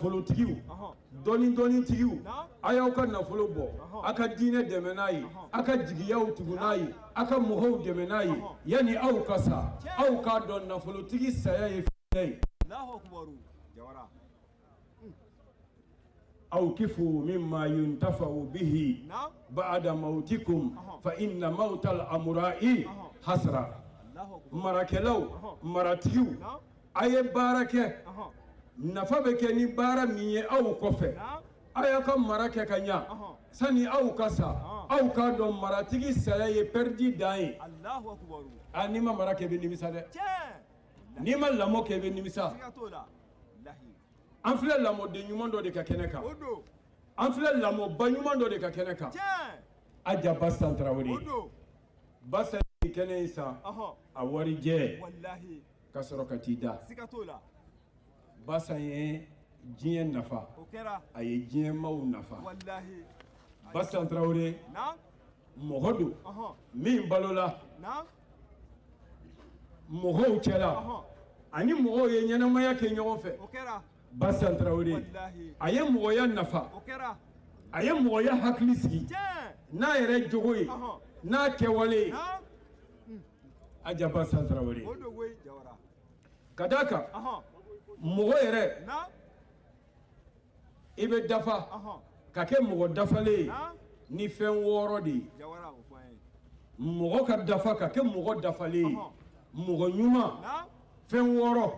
Nafolotigiw, dɔnni dɔnnitigiw, a y'aw ka nafolo bɔ, a ka diinɛ dɛmɛ n'a ye, a ka jigiyaw tugu n'a ye, a ka mɔgɔw dɛmɛ n'a ye, yanni aw ka sa, aw k'a dɔn nafolotigi saya ye fitinɛ ye. Awkifu mimma yuntafau bihi ba'da mawtikum fa inna mawtal amura'i hasra. Marakɛlaw, maratigiw, a ye baara kɛ, nafa bɛ kɛ ni baara min ye aw kɔfɛ, a y'a ka mara kɛ ka ɲa sani aw ka sa. Aw k'a dɔn maratigi saya ye pɛridi dan ye. A n'i ma mara kɛ, i bɛ nimisa dɛ. N'i ma lamɔ kɛ, i bɛ nimisa. An filɛ lamɔden ɲuman dɔ de ka kɛnɛ kan, an filɛ lamɔba ɲuman dɔ de ka kɛnɛ kan, Aja Basan Tarawele. Basan ye kɛnɛ in san a warijɛ ka sɔrɔ ka t'i da. Basan ye diɲɛ nafa, a ye diɲɛmaaw nafa. Basan Tarawele mɔgɔ don min balola mɔgɔw cɛla, ani mɔgɔw ye ɲɛnamaya kɛ ɲɔgɔn fɛ. Basan Tarawele, a ye mɔgɔya nafa, a ye mɔgɔya hakili sigi n'a yɛrɛ jogo ye, n'a kɛwale ye. Aja Basan Tarawele, ka d'a kan mɔgɔ yɛrɛ, i bɛ dafa ka kɛ mɔgɔ dafalen ye ni fɛn wɔɔrɔ de ye. Mɔgɔ ka dafa ka kɛ mɔgɔ dafalen ye, mɔgɔ ɲuman, fɛn wɔɔrɔ,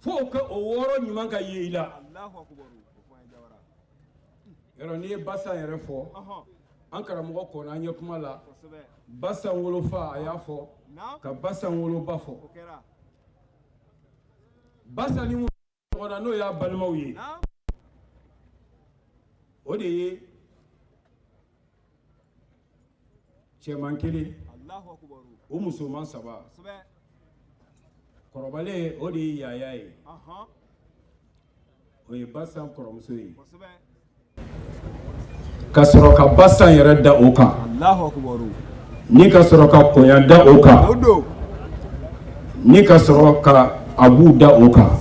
fo ka o wɔɔrɔ ɲuman ka ye i la. Yɔrɔ n'i ye Basan yɛrɛ fɔ, an karamɔgɔ kɔnna an ye kuma la. Basan wolofa, a y'a fɔ ka Basan woloba fɔ. Basan ni ɲɔgɔn na, n'o y'a balimaw ye, o de ye cɛman kelen, o musoman saba. Kɔrɔbalen, o de ye Yaya ye, o ye Basan kɔrɔmuso ye, ka sɔrɔ ka Basan yɛrɛ da o kan, ni ka sɔrɔ ka Koyan da o kan, ni ka sɔrɔ ka Abu da o kan.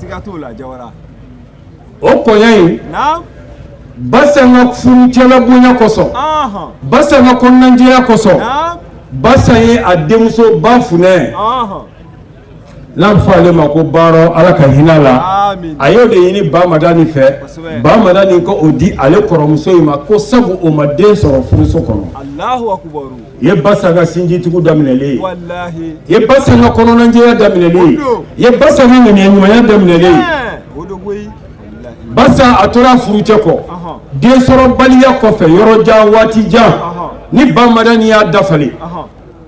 O kɔɲa in, Basan ka furucɛlabonya kosɔn, Basan ka kɔnɔnajɛya kosɔn, Basan ye a denmuso ba Funɛ, n'a bɛ fɔ ale ma ko Baarɔ, Ala ka hinɛ la, a y'o de ɲini Ba Madani fɛ. Ba Madani ko o di ale kɔrɔmuso in ma, ko sabu o ma den sɔrɔ furuso kɔnɔ. I ye Basan ka sinjitugu daminɛlen ye, i ye Basan ka kɔnɔnajɛya daminɛlen ye, i ye Basan ka ŋaniya ɲumanya daminɛlen ye. Basan, a tora furucɛ kɔ densɔrɔbaliya kɔfɛ yɔrɔ jan, waati jan, ni Ba Madani y'a dafalen.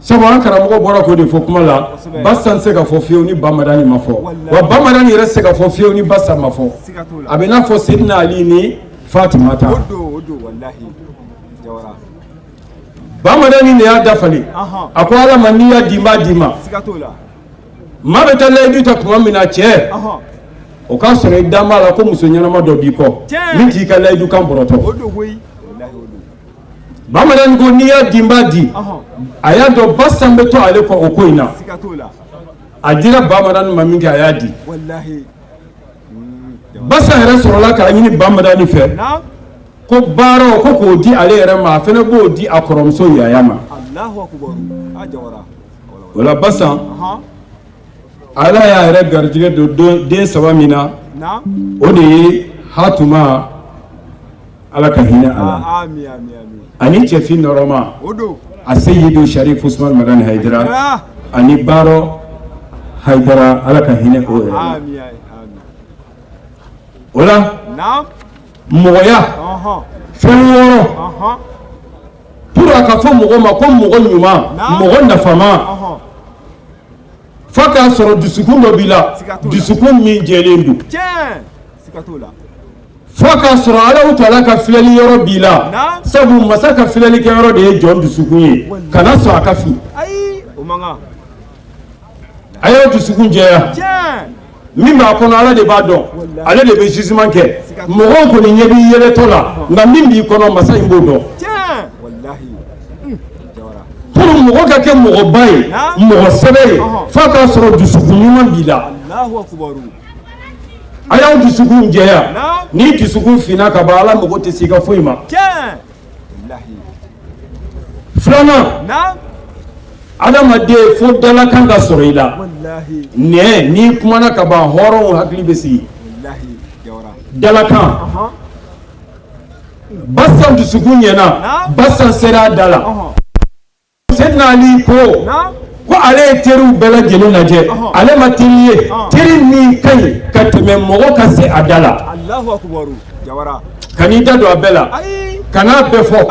Sabu an karamɔgɔ bɔra k'o de fɔ kuma la, Basan tɛ se ka fɔ fiyewu ni Ba Madani ma fɔ, wa Ba Madani yɛrɛ tɛ se ka fɔ fiyewu ni Basan ma fɔ. A bɛ n'a fɔ Sedina Ali ni Fatumata. Ba Madani de y'a dafalen. A ko Ala ma, n'i y'a di, n b'a d'i ma. Maa bɛ taa layidu ta tuma min na, cɛ, o k'a sɔrɔ i dan b'a la ko muso ɲɛnama dɔ b'i kɔ min t'i ka layidu kan bɔrɔtɔ. Ba Madani ko n'i y'a di, n b'a di. A y'a dɔn Basan bɛ to ale kɔ o ko in na. A dira Ba Madani ma min kɛ, a y'a di. Basan yɛrɛ sɔrɔla k'a ɲini Ba Madani fɛ ko baaraw ko k'o di ale yɛrɛ ma, a fana b'o di a kɔrɔmuso Yaya ma. O la, Basan, Ala y'a yɛrɛ garijɛgɛ don den saba min na, o de ye Hatuma, Ala ka hinɛ a la, ani cɛfin nɔrɔma a Seyidu Sharif Usman Madani Hayidara, ani Baarɔ Hayidara, Ala ka hinɛ o yɛrɛ la. O la, mɔgɔya fɛn wɔɔrɔ pour a ka fɔ mɔgɔ ma ko mɔgɔ ɲuman, mɔgɔ nafama, f'a k'a sɔrɔ dusukun dɔ b'i la, dusukun min jɛlen don. F'a k'a sɔrɔ Alahu taala ka filɛli yɔrɔ b'i la, sabu masa ka filɛli kɛ yɔrɔ de ye jɔn dusukun ye. Kana sɔn a ka fin. A y'aw dusukun jɛya. Min b'a kɔnɔ, Ala de b'a dɔn, ale de bɛ jugement kɛ. Mɔgɔw kɔni ɲɛ b'i yɛlɛtɔ la, nka min b'i kɔnɔ, masa in b'o dɔn. Pour mɔgɔ ka kɛ mɔgɔba ye, mɔgɔ sɛbɛ ye, f'a k'a sɔrɔ dusukun ɲuman b'i la. A y'aw dusukun jɛya, n'i dusukun finna ka ban, Ala mago tɛ se i ka foyi ma. Filanan, adamaden fo dalakan ka sɔrɔ i la. Nɛ n'i kumana ka ban, hɔrɔnw hakili bɛ sigi. Dalakan. Basan dusukun ɲɛna, Basan sera a da la. Seydina Ali ko ko ale ye teriw bɛɛ lajɛlen lajɛ, ale ma teri ye teri min ka ɲi ka tɛmɛ mɔgɔ ka se a da la. Kan'i da don a bɛɛ la, kan'a bɛɛ fɔ,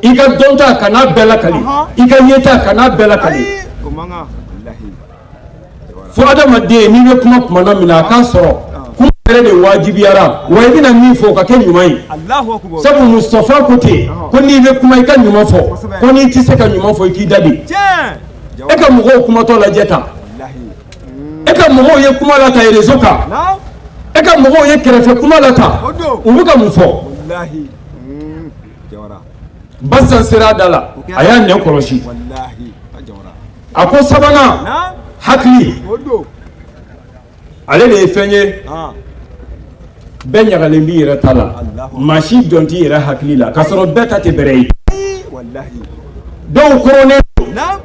i ka dɔnta kan'a bɛɛ lakali, i ka yeta kan'a bɛɛ lakali. Fo adamaden n'i bɛ kuma kumana min na, a k'a sɔrɔ kuma yɛrɛ de wajibiyara, wa i bɛna min fɔ o ka kɛ ɲuman ye. Sabu Mustafa ko ten ko n'i bɛ kuma i ka ɲuman fɔ, ko n'i tɛ se ka ɲuman fɔ i k'i da de. E ka mɔgɔw kumatɔ lajɛ tan, e ka mɔgɔw ye kuma la ta réseau kan, e ka mɔgɔw ye kɛrɛfɛ kuma la ta, u bɛ ka mun fɔ? Basan sera a da la, a y'a nɛn kɔlɔsi. A ko sabanan, hakili, ale de ye fɛn ye bɛɛ ɲagalen b'i yɛrɛ ta la, maa si jɔn t'i yɛrɛ hakili la, k'a sɔrɔ bɛɛ ta tɛ bɛrɛ ye. Dɔw koronnen don,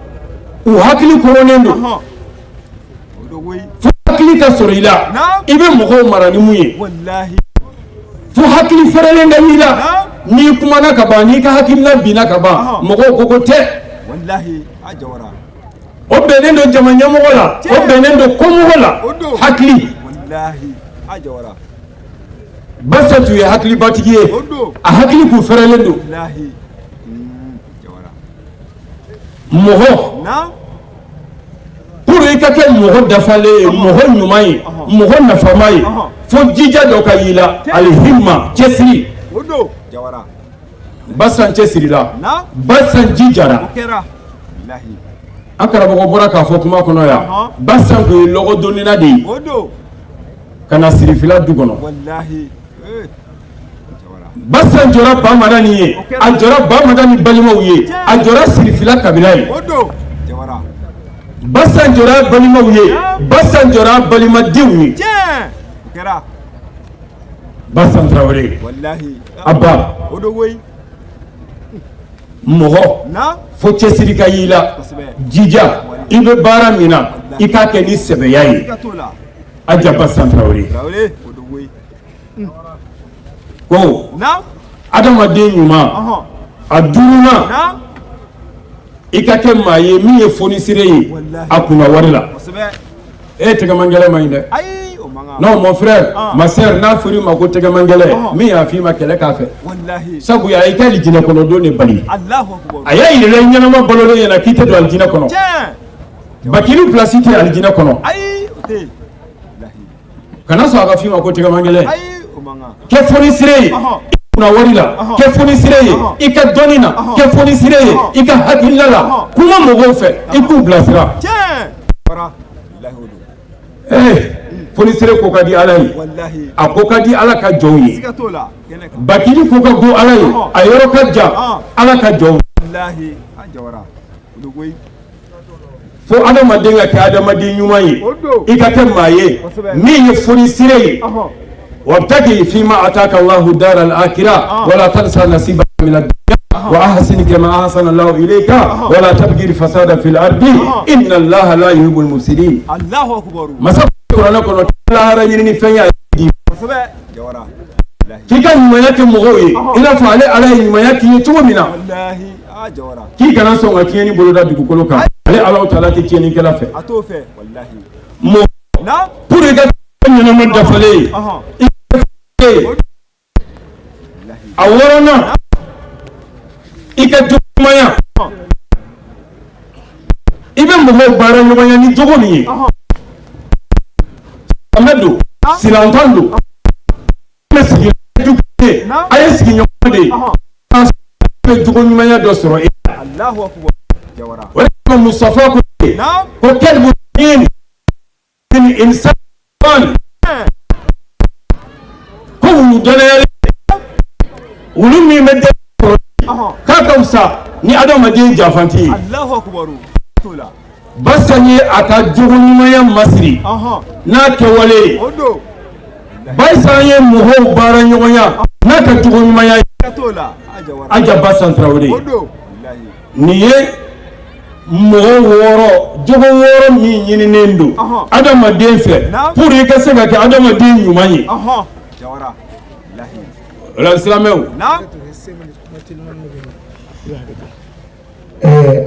u hakili koronnen don. Fo hakili ka sɔrɔ i la, i bɛ mɔgɔw mara ni mun ye. Fo hakili fɛrɛlen ka y'i la, n'i kumana ka ban, n'i ka hakilina binna ka ban, mɔgɔw ko ko tɛ. O bɛnnen don jama ɲɛmɔgɔ la, o bɛnnen don komɔgɔ la, hakili. Basa tun ye hakilibatigi ye, a hakili kun fɛrɛlen don. Mɔgɔ pour i ka kɛ mɔgɔ dafalen ye, mɔgɔ ɲuman ye, mɔgɔ nafama ye, fo jija dɔ ka y'i la, alihimma, cɛsiri. Basan cɛsirila, Basan jijara. An karamɔgɔ bɔra k'a fɔ kuma kɔnɔ yan, Basan tun ye lɔgɔdonina de ye ka na Sirifila du kɔnɔ. Basan jɔra Bamadani ye, a jɔra Bamadani balimaw ye, a jɔra Sirifila kabila ye. Basan jɔra balimaw ye, Basan jɔra balimadenw ye. Basan Tarawele Aba, mɔgɔ fo cɛsiri ka y'i la, jija i bɛ baara min na i k'a kɛ ni sɛbɛya ye. Aja Basan Tarawele ko adamaden ɲuman a duurunan, i ka kɛ maa ye min ye fonisire ye a kunna wari la. E tɛgɛman gɛlɛn man ɲi dɛ. Non mon frère, ma sœur, n'a fɔra i ma ko tɛgɛman gɛlɛn, min y'a f'i ma kɛlɛ k'a fɛ. Sabu a y'i ka alijinɛ kɔnɔ don de bali. A y'a yir'i la i ɲɛnama balolen ɲɛna k'i tɛ don alijinɛ kɔnɔ. Bakili place tɛ alijinɛ kɔnɔ. Kana sɔn a ka f'i ma ko tɛgɛman gɛlɛn. Kɛ fonisire ye kunna wari la, kɛ fonisire ye i ka dɔnni na, kɛ fonisire ye i ka hakilila la, kuma mɔgɔw fɛ i k'u bilasira. Fonisire ko ka di Ala ye, a ko ka di Ala ka jɔnw ye. Bakili ko ka go Ala ye, a yɔrɔ ka jan Ala ka jɔnw. Fo adamaden ka kɛ adamaden ɲuman ye, i ka kɛ maa ye min ye fonisire ye. Wabtagi fima ataka Allahu dara al-akhirah wala tansa nasibaka min ad-dunya wa ahsin kama ahsana Allahu ilayka wala tabghi al-fasada fil ardi inna Allaha la yuhibbul mufsidin. Masa kuranɛ kɔnɔ lahara ɲinini fɛn y'a di k'i ka ɲumanya kɛ mɔgɔw ye i n'a fɔ ale Ala ye ɲumanya k'i ye cogo min na, k'i kana sɔn ka tiɲɛni boloda dugukolo kan, ale Alahu taala tɛ tiɲɛnikɛla fɛ. Mɔgɔ pour i ka ɲɛnama dafalen ye, i a wɔɔrɔnan, i ka jogoɲumanya, i bɛ mɔgɔw baara ɲɔgɔnya ni jogo min ye, silamɛ don, silantan don, bɛ sigi du ye, a ye sigiɲɔgɔn de ye, a bɛ jogo ɲumanya dɔ sɔrɔ e la. O de kama Mustafa ko ko kɛlibu ni insan ko wulu dɔnniya, wulu min bɛ den kɔrɔ k'a ka fisa ni adamaden janfanti ye. Basan ye a ka jogo ɲumanya masiri n'a kɛwale ye. Basan ye mɔgɔw baara ɲɔgɔnya n'a ka jogo ɲumanya ye. Aja Basan Tarawele, nin ye mɔgɔ 6, jogo 6 min ɲininen don adamaden fɛ pour i ka se ka kɛ adamaden ɲuman ye. O la silamɛw,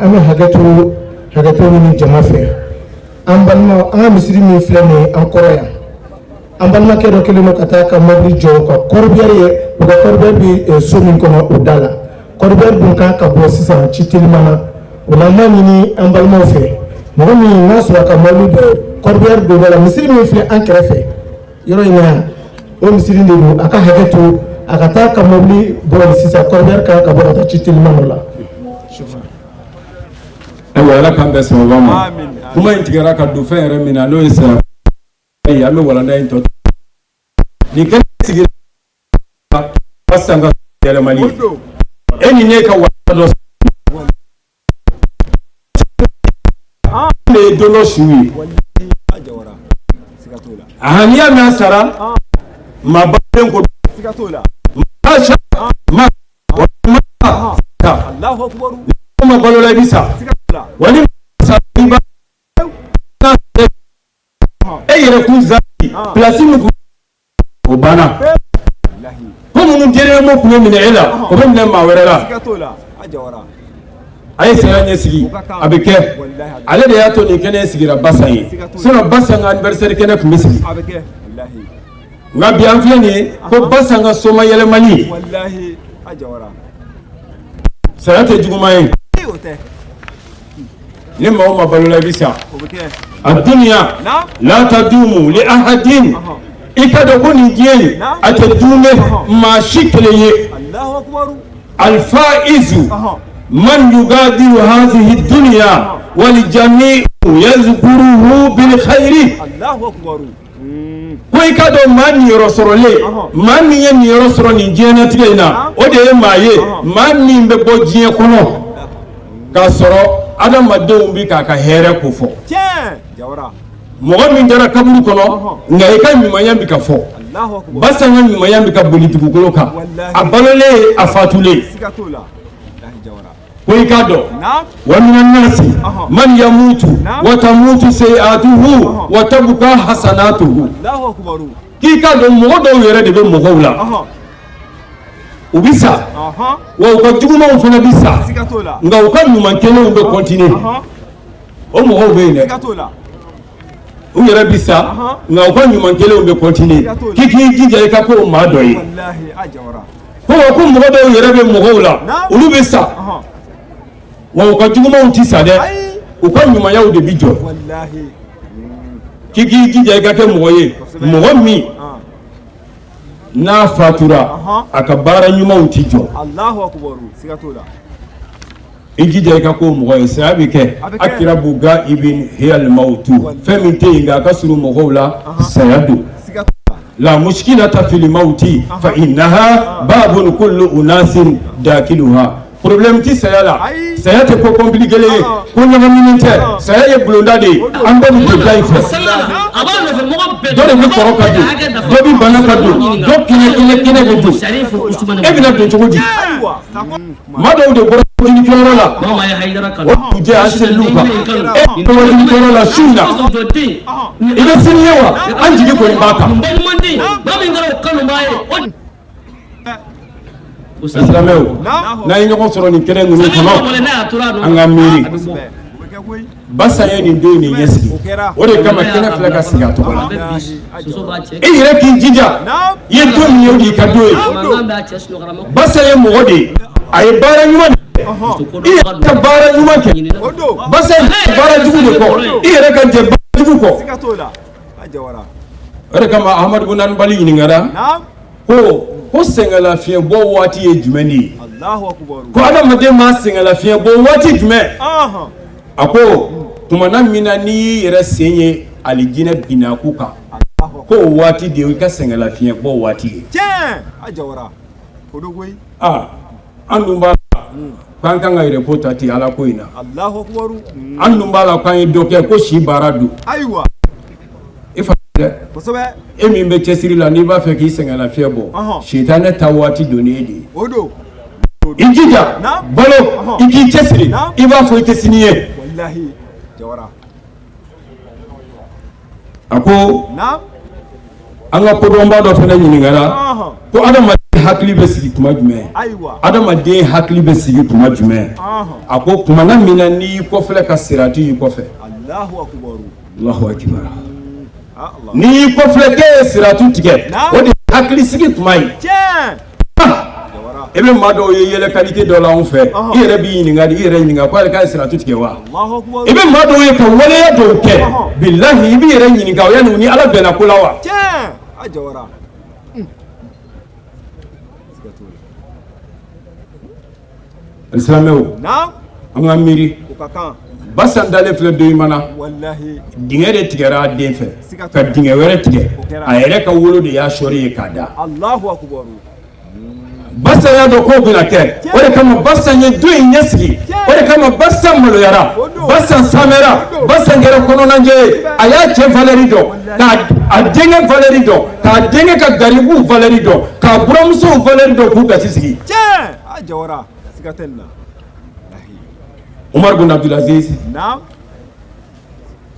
an bɛ hakɛto ɲini jama fɛ. An balima, an ka misiri min filɛ nin ye an kɔrɔ yan, an balimakɛ dɔ kɛlen don ka taa ka mobili jɔ u ka corbillard ye, u ka corbillard bɛ so min kɔnɔ o da la. Corbillard dun kan ka bɔ sisan ci teliman na. O la an b'a ɲini an balimaw fɛ, mɔgɔ min n'a sɔrɔ a ka mobili bɛ corbillard don da la, misiri min filɛ an kɛrɛfɛ yɔrɔ in na yan, o misiri de don, a ka hakɛ to a ka taa ka mobili bɔ yen sisan, corbillard kan ka bɔ ka taa ci teliman dɔ la. Ayiwa, Ala k'an bɛn sababa ma. Kuma in tigɛra ka don fɛn yɛrɛ min na, n'o ye saya ye, an bɛ walanda in tɔ nin kɛnɛ sigira Basan ka yɛlɛmali e ni ne ka walanda dɔ de ye don dɔ su ye. A n'i y'a mɛn a sara maa balen ko maa sa maa ta ma balo la i bɛ sa, wa ni sa i b'a e yɛrɛ kun zati place min kun o banna. Ko minnu dernièrement tun bɛ minɛ e la, o bɛ minɛ maa wɛrɛ la. A ye saya ɲɛsigi, a bɛ kɛ. Ale de y'a to nin kɛnɛ sigira Basan ye, sinon Basan ka anniversaire kɛnɛ tun bɛ sigi. Nka bi an filɛ nin ye ko Basan ka soma yɛlɛmali, saya tɛ juguman ye. Ni maa o maa balola i bɛ sa. A dunya la tadumu li ahadin, i ka dɔn ko nin diɲɛ in a tɛ duumɛ maa si kelen ye. Alfaizu man yugadiru hazihi dunya wal jami'u yazkuruhu bil khairi. Ko i ka dɔn maa niyɔrɔ sɔrɔlen, maa min ye niyɔrɔ sɔrɔ nin diɲɛnatigɛ in na, o de ye maa ye, maa min bɛ bɔ diɲɛ kɔnɔ k'a sɔrɔ adamadenw bɛ k'a ka hɛrɛ ko fɔ. Mɔgɔ min dara kaburu kɔnɔ, nka i ka ɲumanya bɛ ka fɔ. Basan ka ɲumanya bɛ ka boli dugukolo kan, a balolen, a fatulen. Ko i k'a dɔn wa mina nasi man yamutu wa tamutu sayi'atuhu wa tabqa hasanatuhu. K'i k'a dɔn mɔgɔ dɔw yɛrɛ de bɛ mɔgɔw la, u bɛ sa wa u ka jugumanw fana bɛ sa, nka u ka ɲuman kɛlenw bɛ continuer. O mɔgɔw bɛ yen dɛ, u yɛrɛ bɛ sa nka u ka ɲuman kelenw bɛ continuer. K'i k'i jija i ka k'o maa dɔ ye. Ko wa ko mɔgɔ dɔw yɛrɛ bɛ mɔgɔw la, olu bɛ sa wa u ka jugumanw tɛ sa dɛ, u ka ɲumanyaw de bɛ jɔ. K'i k'i jija i ka kɛ mɔgɔ ye, mɔgɔ min n'a fatura a ka baara ɲumanw tɛ jɔ. I jija i ka k'o mɔgɔ ye. Saya bɛ kɛ akirabu ga'ibin hiyal mawtu, fɛn min tɛ yen nka a ka surun mɔgɔw la, saya don. La mushkilata fil mawti fa innaha babun kullu unasin dakiluha. Problème tɛ saya la, saya tɛ ko compliqué ye, ko ɲagaminen tɛ. Saya ye bulonda de ye, an bɛɛ bɛ don da in fɛ. Dɔ de bɛ kɔrɔ ka don, dɔ bɛ bana ka don, dɔ kɛnɛ kɛnɛ bɛ don. E bɛna don cogo di? Maa dɔw de bɔra wajulikɛyɔrɔ la, o dugujɛ an selil'u kan. E bɔra wajulikɛyɔrɔ la su in na, i bɛ sini ye wa? An jigi kɔni b'a kan. Silamɛw, n'an ye ɲɔgɔn sɔrɔ nin kɛnɛ ninnu kɔnɔ, an ka miiri. Basan ye nin don in de ɲɛsigi, o de kama kɛnɛ filɛ ka sigi a tɔgɔ la. E yɛrɛ k'i jija, i ye don min ye o de y'i ka don ye. Basan ye mɔgɔ de ye, a ye baara ɲuman de kɛ, i yɛrɛ ka baara ɲuman kɛ. Basan ye baara jugu de kɔ, i yɛrɛ ka jɛ baara jugu kɔ. O de kama Ahamadu bun Hanbali ɲininkara ko sɛgɛnlafiɲɛbɔ waati ye jumɛn de ye? Ko adamaden ma sɛgɛnlafiɲɛbɔ waati jumɛn? A ko tumana min na n'i y'i yɛrɛ sen ye alijinɛ binnaku kan, ko o waati de ye i ka sɛgɛnlafiɲɛbɔ waati ye. Aa, an dun b'a la k'an kan ka repos ta ten Ala ko in na. An dun b'a la k'an ye dɔ kɛ ko si baara don. E fa Dɛ, e min bɛ cɛsiri la, n'i b'a fɛ k'i sɛgɛn lafiɲɛ bɔ, sitanɛ ta waati don e de ye. I jija balo, i k'i cɛsiri, i b'a fɔ i tɛ sini ye. A ko an ka kodɔnba dɔ fana ɲininkara ko adamaden hakili bɛ sigi tuma jumɛn? Adamaden hakili bɛ sigi tuma jumɛn? A ko tuma min na n'i y'i kɔfilɛ ka sirati y'i kɔfɛ. Allahu akbar. N'i y'i kɔfilɛ k'e ye siratu tigɛ, o de ye hakili sigi tuma ye. I bɛ maa dɔw ye yɛlɛ qualité dɔ la anw fɛ, i yɛrɛ b'i ɲininka, i yɛrɛ ɲininka ko hali k'a ye siratu tigɛ wa? I bɛ maa dɔw ye ka waleya dɔw kɛ, bilahi, i b'i yɛrɛ ɲininka o yanni u ni Ala bɛnna ko la wa? Alisilamɛw, an ka miiri. Basan dalen filɛ Doyimana, dingɛ de tigɛra a den fɛ ka dingɛ wɛrɛ tigɛ, a yɛrɛ ka wolo de y'a sɔri ye k'a da. Basan y'a dɔn k'o bɛna kɛ, o de kama Basan ye du in ɲɛsigi, o de kama Basan maloyara, Basan samɛra, Basan kɛra kɔnɔnajɛ ye. A y'a cɛ valeur dɔn, k'a denkɛ valeur dɔn, k'a denkɛ ka garibuw valeur dɔn, k'a buramusow valeur dɔn, k'u gasi sigi. Umar bin Abdulaziz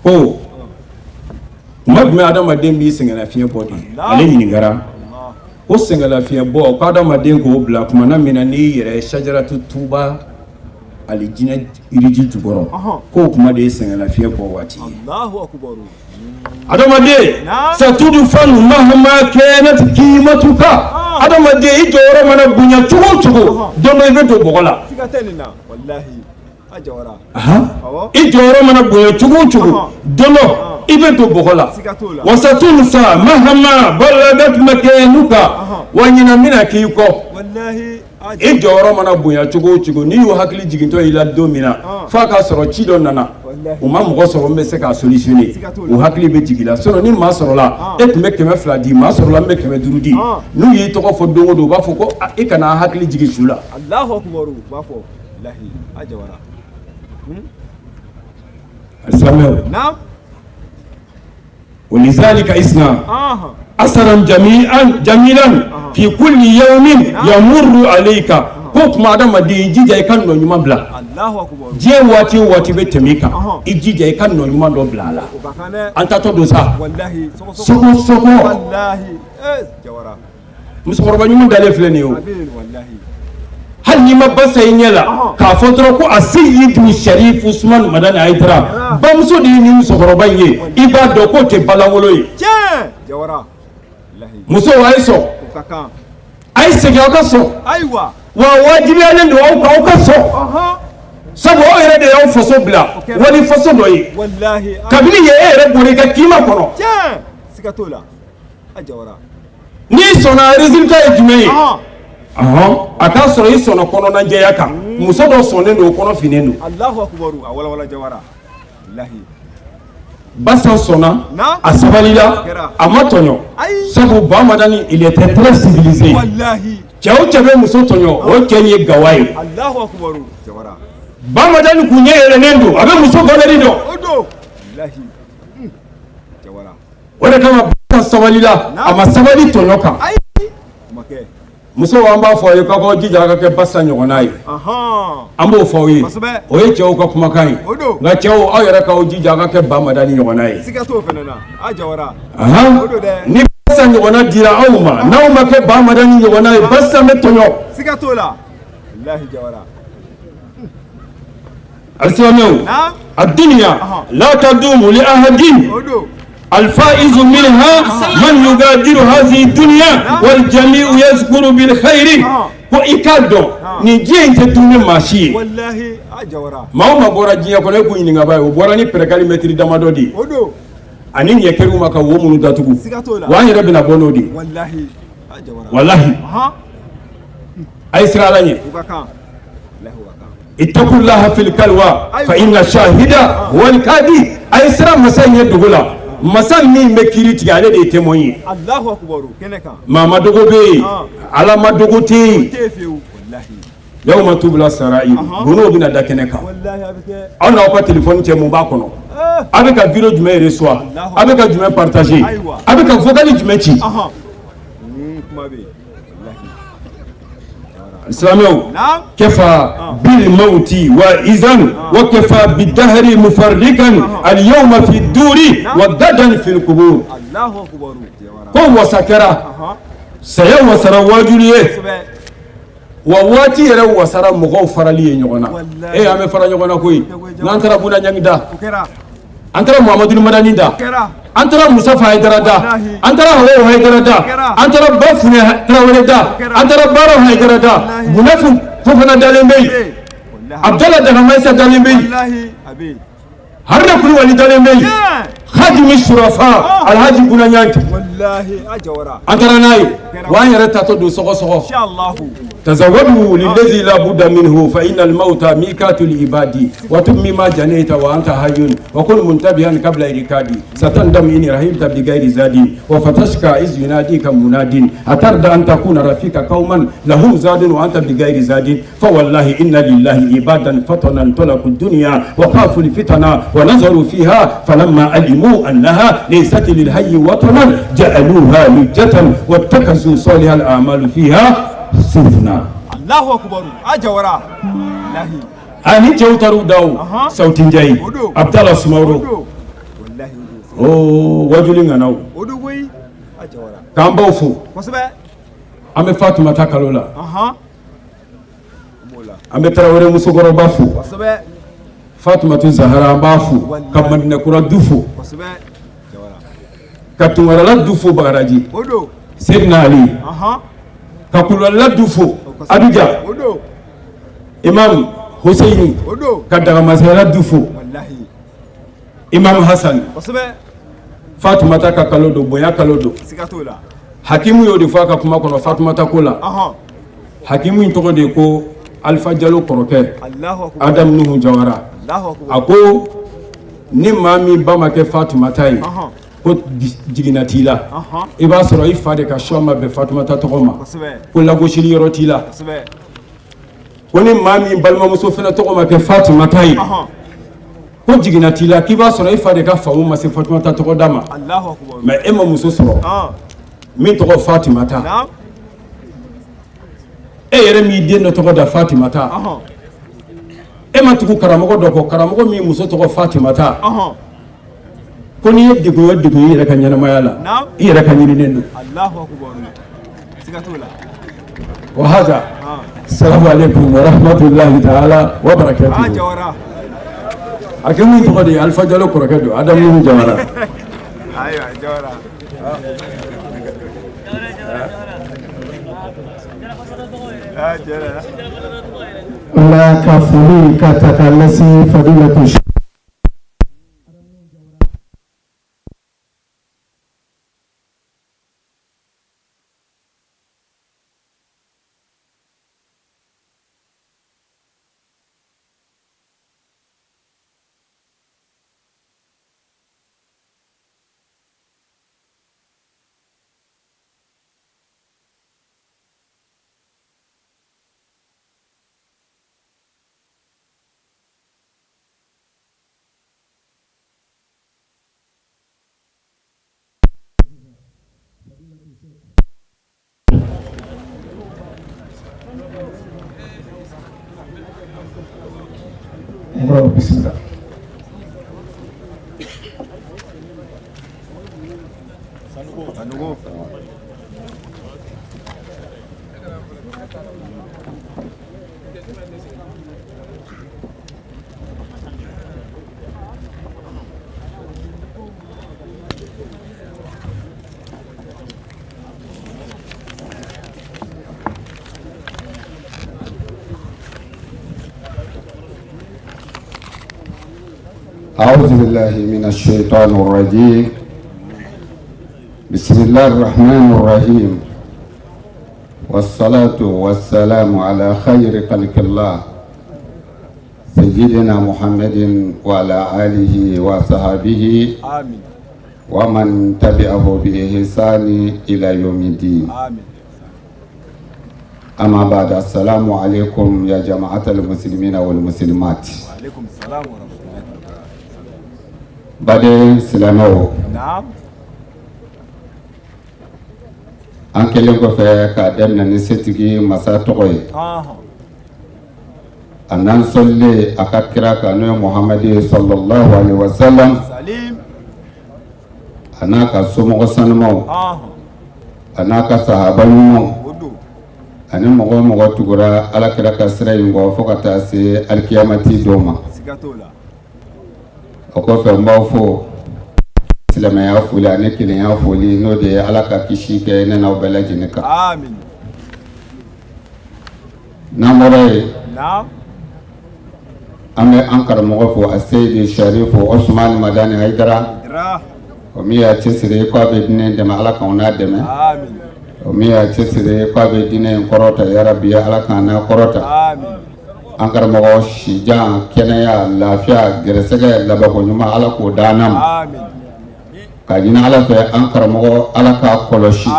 ko tuma jumɛn adamaden b'i sɛgɛnnafiɲɛ bɔ de? Ale ɲininkara ko sɛgɛnlafiɲɛ bɔ, ko adamaden k'o bila tuma na min na n'i yɛrɛ ye sajaratu tuba alijinɛ yiriji jukɔrɔ, k'o kuma de ye sɛgɛnlafiɲɛ bɔ waati ye. Adamaden satudufanu mahama kanat kimatuka, adamaden i jɔyɔrɔ mana bonya cogo o cogo, don dɔ i bɛ don bɔgɔ la. I jɔyɔrɔ mana bonya cogo o cogo, don dɔ i bɛ don bɔgɔ la. Wa satunsa mahama balagat makanuka, wa ɲinɛ bɛna k'i kɔ. I jɔyɔrɔ mana bonya cogo o cogo, n'i y'u hakili jigintɔ i la don min na, f'a k'a sɔrɔ ci dɔ nana, u ma mɔgɔ sɔrɔ min bɛ se k'a solutionner, u hakili bɛ jigin la. Sinon ni maa sɔrɔla, e tun bɛ 200 di, maa sɔrɔla min bɛ 500 di, n'u y'i tɔgɔ fɔ don o don, u b'a fɔ ko e kana hakili jigin su la. Alisilamɛw, walizalika isna asaran jamilan fi kulli yawmin yamurru alayka, ko tuma adamaden i jija i ka nɔ ɲuman bila diɲɛ. Waati o waati bɛ tɛmɛ i kan, i jija i ka nɔ ɲuman dɔ bila a la. An taatɔ don sa, sɔgɔ sɔgɔ, musokɔrɔba ɲuman dalen filɛ nin ye o. Hali n'i ma basa i ɲɛ la k'a fɔ dɔrɔn ko a seyidu Sharif Usman Madani Hayidara bamuso de ye nin musokɔrɔba in ye, i b'a dɔn k'o tɛ balankolon ye. Musow, a ye sɔn, a ye segin, aw ka sɔn. Wa wajibiyalen don aw kan aw ka sɔn, sabu aw yɛrɛ de y'aw faso bila wali faso dɔ ye. Kabini yen, e yɛrɛ bɔra i ka kima kɔnɔ. N'i sɔnna, résultat ye jumɛn ye? A k'a sɔrɔ i sɔnna kɔnɔnajɛya kan. Muso dɔ sɔnnen don, o kɔnɔ finnen don. Basan sɔnna, a sabalila, a ma tɔɲɔ, sabu Ba Madani, il était très civilisé. Cɛ o cɛ bɛ muso tɔɲɔ, o cɛ ye gawa ye. Ba Madani kun ɲɛ yɛlɛnnen don, a bɛ muso valeur dɔn. O de kama Basan sabalila, a ma sabali tɔɲɔ kan. Musow, an b'a fɔ aw ye k'aw k'aw jija a ka kɛ Basan ɲɔgɔnna ye. An b'o fɔ aw ye, o ye cɛw ka kumakan ye. Nka cɛw, aw yɛrɛ k'aw jija a ka kɛ Ba Madani ɲɔgɔnna ye. Ni Basan ɲɔgɔnna dira aw ma, n'aw ma kɛ Ba Madani ɲɔgɔnna ye, Basan bɛ tɔɲɔ. Alisilamɛw, ad-dunya la tadumu li ahadin, alfaizu minha man yugadiru hazihi dunya wal jami'u yazkuru bil khairi. Ko i k'a dɔn nin diɲɛ in tɛ duumɛ maa si ye. Maa o maa bɔra diɲɛ kɔnɔ, e k'u ɲininka ba ye, o bɔra ni pɛrɛkali mɛtiri damadɔ de ye ani ɲɛkɛr'u ma ka wo minnu datugu. Wa an yɛrɛ bɛna bɔ n'o de ye. Walahi, a ye siran Ala ɲɛ. Ittaqullaha fil kalwa fa inna shahida huwal kadi. A ye siran masa ɲɛ dogo la, masa min bɛ kiiri tigɛ, ale de ye témoin ye. Maa ma dogo bɛ yen, Ala ma dogo tɛ yen. Yawma tubla sarair, gundo bɛna da kɛnɛ kan. Aw n'aw ka téléphone cɛ, mun b'a kɔnɔ? A bɛ ka vidéo jumɛn reçoit? A bɛ ka jumɛn partager? A bɛ ka vocal jumɛn ci? Silamɛw, kafa bil mawti wa izan wa kafa bidahri mufarrikan al yawma fi duri wa gadan fil qubur. Ko wasa kɛra, saya wasara wajuli ye, wa waati yɛrɛ wasara mɔgɔw farali ye ɲɔgɔn na. E, an bɛ fara ɲɔgɔn na koyi. N'an taara Buna Ɲangi da, an taara Muhamadu Madani da, an taara Musa Hayidara da, an taara Hawa Hayidara da, an taara Ba Funɛ Tarawele da, an taara Baara Hayidara da, Bunafu Fofana dalen bɛ yen, Abdala Dagamayisa dalen bɛ yen, Haruna Kulubali dalen bɛ yen, Hadimi Surafa Alhaji Buna Ɲangi, an taara n'a ye wa an yɛrɛ tatɔ don sɔgɔsɔgɔ. تزودوا للذي لا بد منه فإن الموت ميقات العباد وتب مما جنيت وأنت حي وكن منتبها قبل إركادي ستندم إن رحلت بغير زاد وفتشكى إذ يناديك مناد أترضى أن تكون رفيق قوما لهم زاد وأنت بغير زاد فوالله إن لله عبادا فطنا انطلقوا الدنيا وخافوا الفتن ونظروا فيها فلما علموا أنها ليست للحي وطنا جعلوها لجة واتخذوا صالح الأعمال فيها سفنا. Allahu akbar a Jawara wallahi. Ani cɛw taar'u da o Sauti Njayi Abdala Sumaworo wallahi o wajuli ŋanaw o do koyi a Jawara k'an baw fo. Kosɛbɛ. An bɛ Fatumata kalo la, an bɛ Tarawele musokɔrɔba fo. Kosɛbɛ. Fatumatu Zahara, an b'a fo ka Madinɛkura du fo. Kosɛbɛ Jawara. Ka Tunkarala du fo Bagadaji. O do. Seydina Ali. Ka Kulubalila du fo Abuja. O do. Imam Husseini. O do. Ka Dagamasayala du fo. Wallahi. Imam Hassan. Kosɛbɛ. Fatumata ka kalo don, bonya kalo don. Siga t'o la. Hakimu y'o de fɔ a ka kuma kɔnɔ Fatumata ko la. Hakimu in tɔgɔ de ye ko Alifa Jalo kɔrɔkɛ. Allahu akbar. Adam Nuhu Jawara. Allahu akbar. A ko ni maa min ba ma kɛ Fatumata ye, ko jiginna t'i la, i b'a sɔrɔ i fa de ka choix ma bɛn Fatumata tɔgɔ ma, ko lagosili yɔrɔ t'i la. Ko ni maa min balimamuso fana tɔgɔ ma kɛ Fatumata ye, ko jiginna t'i la, k'i b'a sɔrɔ i fa de ka faamu ma se Fatumata tɔgɔ da ma. Mais e ma muso sɔrɔ min tɔgɔ Fatumata, e yɛrɛ m'i den dɔ tɔgɔ da Fatumata, e ma tugu karamɔgɔ dɔ kɔ, karamɔgɔ min muso tɔgɔ Fatumata, ko n'i ye degun o degun i yɛrɛ ka ɲɛnamaya la, i yɛrɛ ka ɲininen don. Wa haza salamu aleykum wa rahmatulahi taala wa barakatuhu. A kɛ min tɔgɔ de ye Alifa Jalo kɔrɔkɛ don, Adamu Jawara. Ayiwa Jawara. Ala ka foli ka ta k'a lase Fadilatu. Bismillah. أعوذ بالله من الشيطان الرجيم. بسم الله الرحمن الرحيم، والصلاة والسلام على خير خلق الله سيدنا محمد وعلى آله وصحبه آمين ومن تبعه بإحسان إلى يوم الدين. آمين. أما بعد، السلام عليكم يا جماعة المسلمين والمسلمات. وعليكم السلام ورحمة الله. Baden silamɛw, an kɛlen kɔfɛ k'a daminɛ ni setigi masa tɔgɔ ye, a n'an sɔlilen a ka kira kan, n'o ye Muhamadu ye sallallahu alaihi wasallam, a n'a ka somɔgɔ sanumaw, a n'a ka sahaba ɲumanw, ani mɔgɔ o mɔgɔ tugura ala kira ka sira in kɔ fo ka taa se alikiyamati don ma. O kɔfɛ, n b'aw fo silamɛya foli ani kelenya foli, n'o de ye ala ka kisi kɛ ne n'aw bɛɛ lajɛlen kan. N'an bɔra yen, an bɛ an karamɔgɔ fo, a Seyidi Sarifu Osumani Madani Hayidara, o min y'a cɛsiri k'a bɛ diinɛ dɛmɛ, ala k'anw n'a dɛmɛ. O min y'a cɛsiri k'a bɛ diinɛ in kɔrɔta, yarabi ala k'an n'a kɔrɔta. An karamɔgɔ, sijan, kɛnɛya, lafiya, gɛrɛsɛgɛ, labanko ɲuman, ala k'o d'an ma. Ka ɲini ala fɛ, an karamɔgɔ, ala k'a kɔlɔsi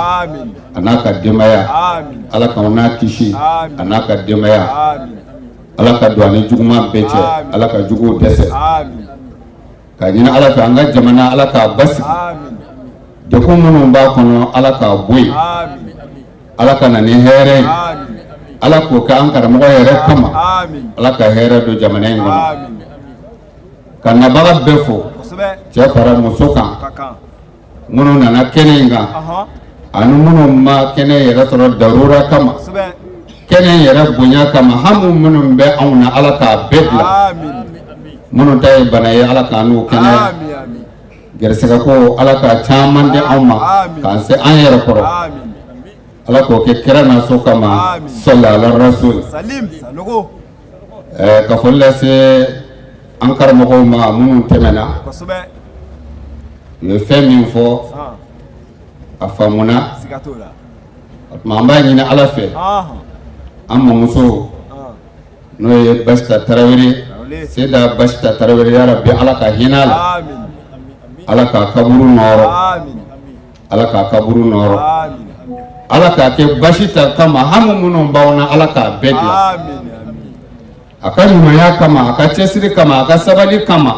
a n'a ka denbaya, ala k'anw n'a kisi a n'a ka denbaya, ala ka don ani juguman bɛɛ cɛ, ala ka juguw dɛsɛ. Ka ɲini ala fɛ, an ka jamana, ala k'a basigi. Degun minnu b'a kɔnɔ, ala k'a bɔ yen. Ala ka na ni hɛrɛ ye, ala k'o kɛ an karamɔgɔ yɛrɛ kama, ala ka hɛrɛ don jamana in kɔnɔ. Ka nabaga bɛɛ fo, cɛ fara muso kan, minnu nana kɛnɛ in kan ani minnu ma kɛnɛ yɛrɛ sɔrɔ darura kama, kɛnɛ yɛrɛ bonya kama. Hami minnu bɛ anw na, ala k'a bɛɛ dilan. Minnu ta ye bana ye, ala k'an n'u kɛnɛya. Gɛrɛsɛgɛ ko, ala ka caman di anw ma k'an se an yɛrɛ kɔrɔ. Ala k'o kɛ kira na so kama, sɔli ala rasul. Ka foli lase an karamɔgɔw ma minnu tɛmɛna, u ye fɛn min fɔ, a faamuna. O tuma, an b'a ɲini ala fɛ, an mamuso, n'o ye Basita Tarawele, Seyida Basita Tarawele, yarabi ala ka hinɛ a la, ala k'a kaburu nɔɔrɔ, ala k'a kaburu nɔɔrɔ, ala k'a kɛ Basita kama. Hami minnu b'aw na, ala k'a bɛɛ dilan a ka ɲumanya kama, a ka cɛsiri kama, a ka sabali kama.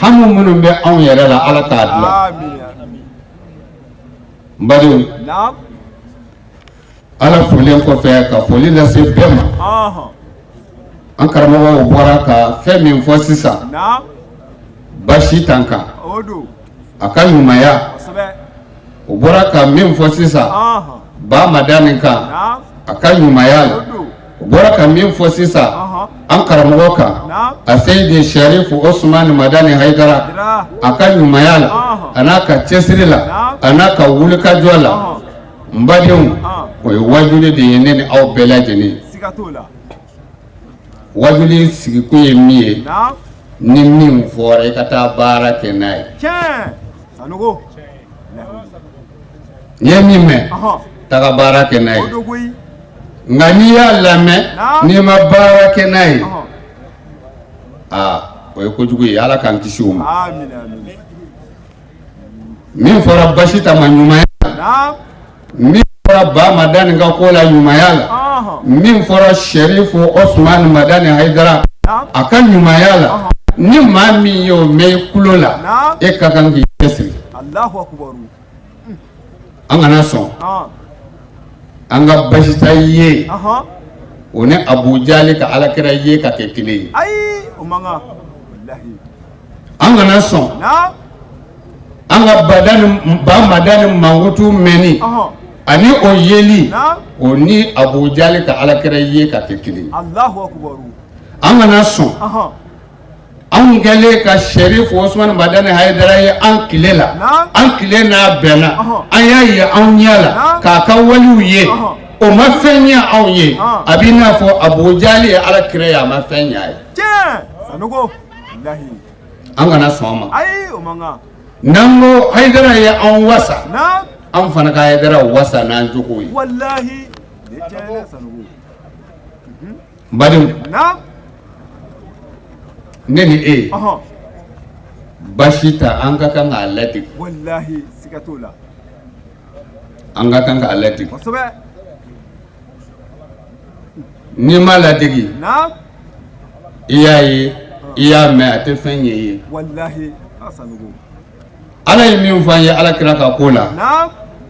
Hami minnu bɛ anw yɛrɛ la, ala k'a dilan. N badenw, ala folen kɔfɛ, ka foli lase bɛɛ ma, an karamɔgɔw bɔra ka fɛn min fɔ sisan Basi tan kan, a ka ɲumanya, o bɔra ka min fɔ sisan Ba Madani kan, a ka ɲumanya la, o bɔra ka min fɔ sisan an karamɔgɔ kan, a Seyidi Sarifu Osumani Madani Hayidara, a ka ɲumanya la, a n'a ka cɛsiri la, a n'a ka wulikajɔ la, n badenw, o ye wajuli de ye ne ni aw bɛɛ lajɛlen. Wajuli sigikun ye min ye, ni min fɔra, i ka taa baara kɛ n'a ye. N'i ye min mɛn, taga baara kɛ n'a ye. Nka n'i y'a lamɛn, n'i ma baara kɛ n'a ye, aa, o ye kojugu ye. Ala k'an kisi o ma. Min fɔra Basita ma ɲumanya la, min fɔra Ba Madani ka ko la ɲumanya la, min fɔra Sɛrifu Osumani Madani Hayidara a ka ɲumanya la, ni maa min y'o mɛn i tulo la, e ka kan k'i cɛsiri. An kana sɔn an ka Basita ye, o ni Abujali ka alakira ye ka kɛ kelen ye. An kana sɔn an ka Ba Madani mankutu mɛnni ani o yeli, o ni Abujali ka alakira ye ka kɛ kelen ye. An kana sɔn anw kɛlen ka Sɛrifu Osumani Madani Hayidara ye an tile la, an tile n'a bɛnna, an y'a ye anw ɲɛ la k'a ka waliw ye, o ma fɛn ɲɛ anw ye. A b'i n'a fɔ Abujali ye ala kira ye, a ma fɛn ɲɛ a ye. An kana sɔn a ma. N'an ko Hayidara ye anw wasa, anw fana ka Hayidara wasa n'an jogo ye. N badenw, ne ni e, Basita, an ka kan k'a ladege, an ka kan k'a ladege. N'i ma ladege, i y'a ye, i y'a mɛn, a tɛ fɛn ɲɛ i ye. Ala ye min fɔ an ye Ala kira ka ko la,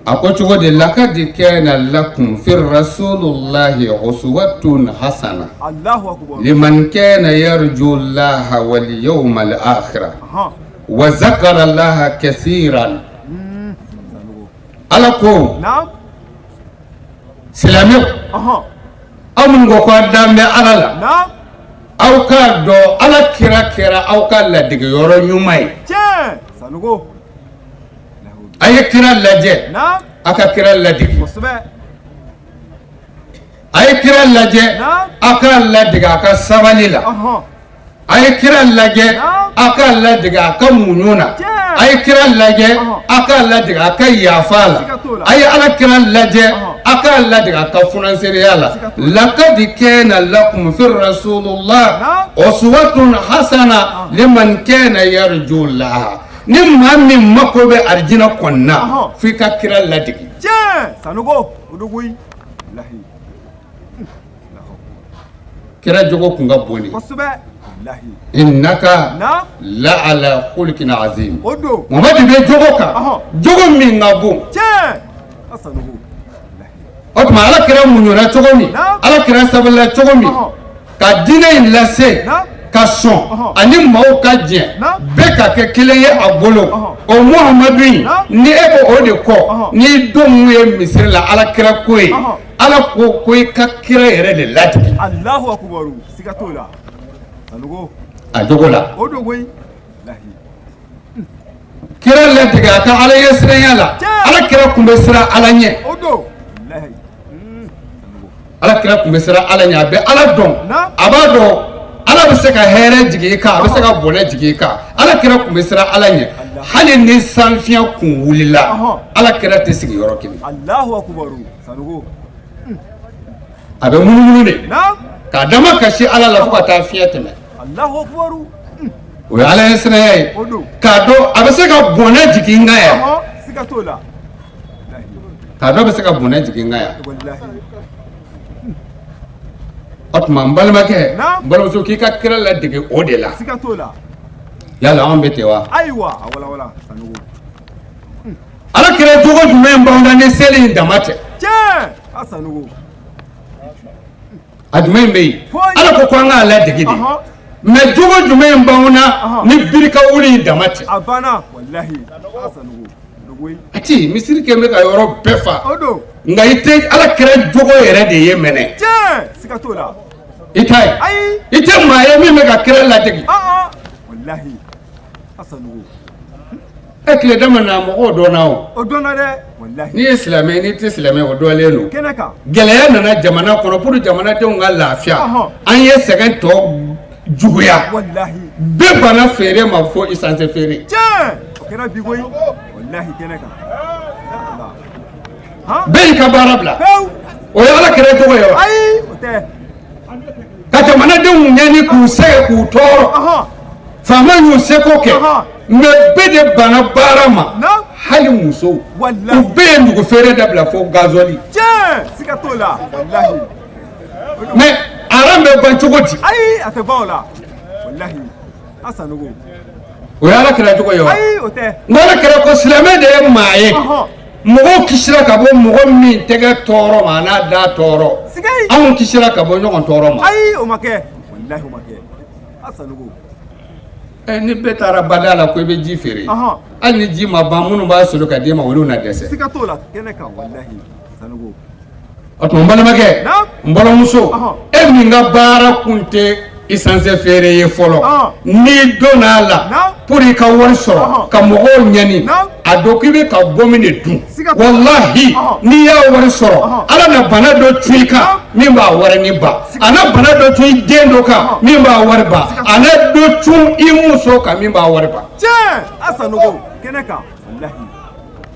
a ko cogo di? Lakad kana lakum fi rasulillahi uswatun hasana liman kana yarju llaha wal yawmal akhira wa zakara llaha kasiran. Ala ko silamɛw, aw minnu ko k'aw dan bɛ Ala la, aw k'a dɔn Ala kira kɛra aw ka ladegeyɔrɔ ɲuman ye. A ye kira lajɛ, a ka kira ladege. A ye kira lajɛ, a k'a ladege a ka sabali la. A ye kira lajɛ, a k'a ladege a ka muɲu na. A ye kira lajɛ, a k'a ladege a ka yafa la. A ye Ala kira lajɛ, a k'a ladege a ka funansereya la. Lakad kana lakum fi rasulillah uswatun hasana liman kana yarju llaha. Ni maa min mako bɛ arijinɛ kɔnɔna, f'i ka kira ladege. Kira jogo kun ka bon de. Innaka la ala khuluqin azim. Mamadu bɛ jogo kan, jogo min ka bon. O tuma Ala kira muɲuna cogo min, Ala kira sabalila cogo min, ka diinɛ in lase, ka sɔn ani maaw ka jɛ, bɛɛ ka kɛ kelen ye a bolo. O Muhamadu in, ni e ko o de kɔ, n'i don mun ye misiri la Ala kira ko ye, Ala ko ko i ka kira yɛrɛ de ladege. Alahu akubaru, siga t'o la. A jogo la. O don koyi. Kira ladege a ka Ala ye siranya la. Ala kira kun bɛ siran Ala ɲɛ. O don. Ala kira kun bɛ siran Ala ɲɛ, a bɛ Ala dɔn. A b'a dɔn Ala bɛ se ka hɛrɛ jigin i kan, a bɛ se ka bɔnɛ jigin i kan. Ala kira kun bɛ siran Ala ɲɛ. Hali ni sanfiɲɛ kun wulila, Ala kira tɛ sigi yɔrɔ kelen. Alahu akubaru, Sanogo. A bɛ munumunu de k'a dama kasi Ala la fo ka taa fiɲɛ tɛmɛ. Alahu akubaru. O ye Ala ye siranya ye. K'a dɔn a bɛ se ka bɔnɛ jigin n kan yan. Siga t'o la. K'a dɔn bɛ se ka bɔnɛ jigin n kan yan. O tuma n balimakɛ, n balimamuso, k'i ka kira ladege o de la. Siga t'o la. Yala anw bɛ ten wa? Ayiwa, a walawala Sanogo. Ala kira jogo jumɛn b'anw na ni seli in dama tɛ? Tiɲɛ, a Sanogo. A jumɛn bɛ yen? Ala ko ko an k'a ladege de. Mais jogo jumɛn b'anw na ni birika wuli in dama tɛ? A banna, walahi, a Sanogo. A ti misiri kɛ bɛ ka yɔrɔ bɛɛ fa. Nka i tɛ Ala kira jogo yɛrɛ de ye mɛnɛ. Tiɲɛ, siga t'o la. I t'a ye. I tɛ maa ye min bɛ ka kira ladege. Walahi, a Sanogo. E tile dama na mɔgɔw dɔnna o. O dɔnna dɛ, walahi. N'i ye silamɛ, n'i tɛ silamɛ, o dɔnlen don. Kɛnɛ kan. Gɛlɛya nana jamana kɔnɔ pour jamanadenw ka lafiya. An ye sɛgɛn tɔ juguya. Walahi. Bɛɛ banna feere ma fo essence feere. Tiɲɛ, o kɛra bi koyi. Walahi, kɛnɛ kan. Bɛɛ y'i ka baara bila. O ye Ala kira jogo ye wa? Ayi, o tɛ. Ka jamanadenw ɲani k'u sɛgɛn k'u tɔɔrɔ. Faama y'u seko kɛ. Mais bɛɛ de banna baara ma. Hali musow. U bɛɛ ye nugu feere dabila fo gazɔli. Tiɲɛ, siga t'o la. Walahi. Mais aran bɛ ban cogo di? Ayi, a tɛ ban o la. Walahi, a Sanogo. O ye Ala kira jogo ye wa? Ayi, o tɛ. N ko Ala kira ko silamɛ de ye maa ye. Mɔgɔw kisira ka bɔ mɔgɔ min tɛgɛ tɔɔrɔ ma, a n'a da tɔɔrɔ. Anw kisira ka bɔ ɲɔgɔn tɔɔrɔ ma. Ayi, o ma kɛ. Walahi, o ma kɛ. A Sanogo. Ni bɛɛ taara bada la ko i bɛ ji feere, hali ni ji ma ban, minnu b'a sɔrɔ ka d'e ma, olu na dɛsɛ. Siga t'o la, kɛnɛ kan, walahi, Sanogo. O tuma n balimakɛ, n balimamuso, e min ka baara kun tɛ essence feere ye fɔlɔ, n'i donna a la pour i ka wari sɔrɔ ka mɔgɔw ɲɛni, a dɔn k'i bɛ ka bɔ min de dun. Walahi, n'i y'a wari sɔrɔ, Ala na bana dɔ cun i kan min b'a wari ni ban, a na bana dɔ cun i den dɔ kan min b'a wari ban, a na dɔ cun i muso kan min b'a wari ban. Tiɲɛ, a Sanogo, kɛnɛ kan, walahi.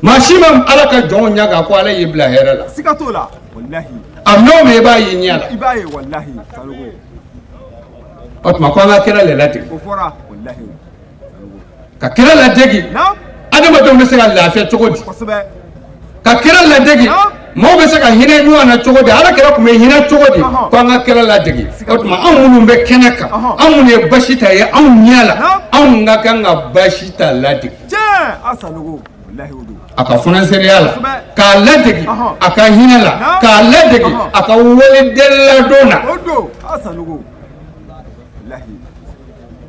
Maa si ma Ala ka jɔnw ɲaga ko Ala y'i bila hɛrɛ la. Siga t'o la, walahi. A mɛn o mɛn i b'a ye ɲɛ la. I b'a ye, walahi, Sanogo. O tuma ko an ka kira le ladege. O fɔra, walahi. Ka kira ladege. Adamadenw bɛ se ka lafiya cogo di? Ka kira ladege. Maaw bɛ se ka hinɛ ɲɔgɔn na cogo di? Ala kira tun bɛ hinɛ cogo di? Ko an ka kira ladege. O tuma anw minnu bɛ kɛnɛ kan, anw minnu ye basi ta ye anw ɲɛ la, anw Anw ka kan ka basi ta ladege a ka funansereya la, k'a ladege a ka hinɛ la, k'a ladege a ka waliden ladon na.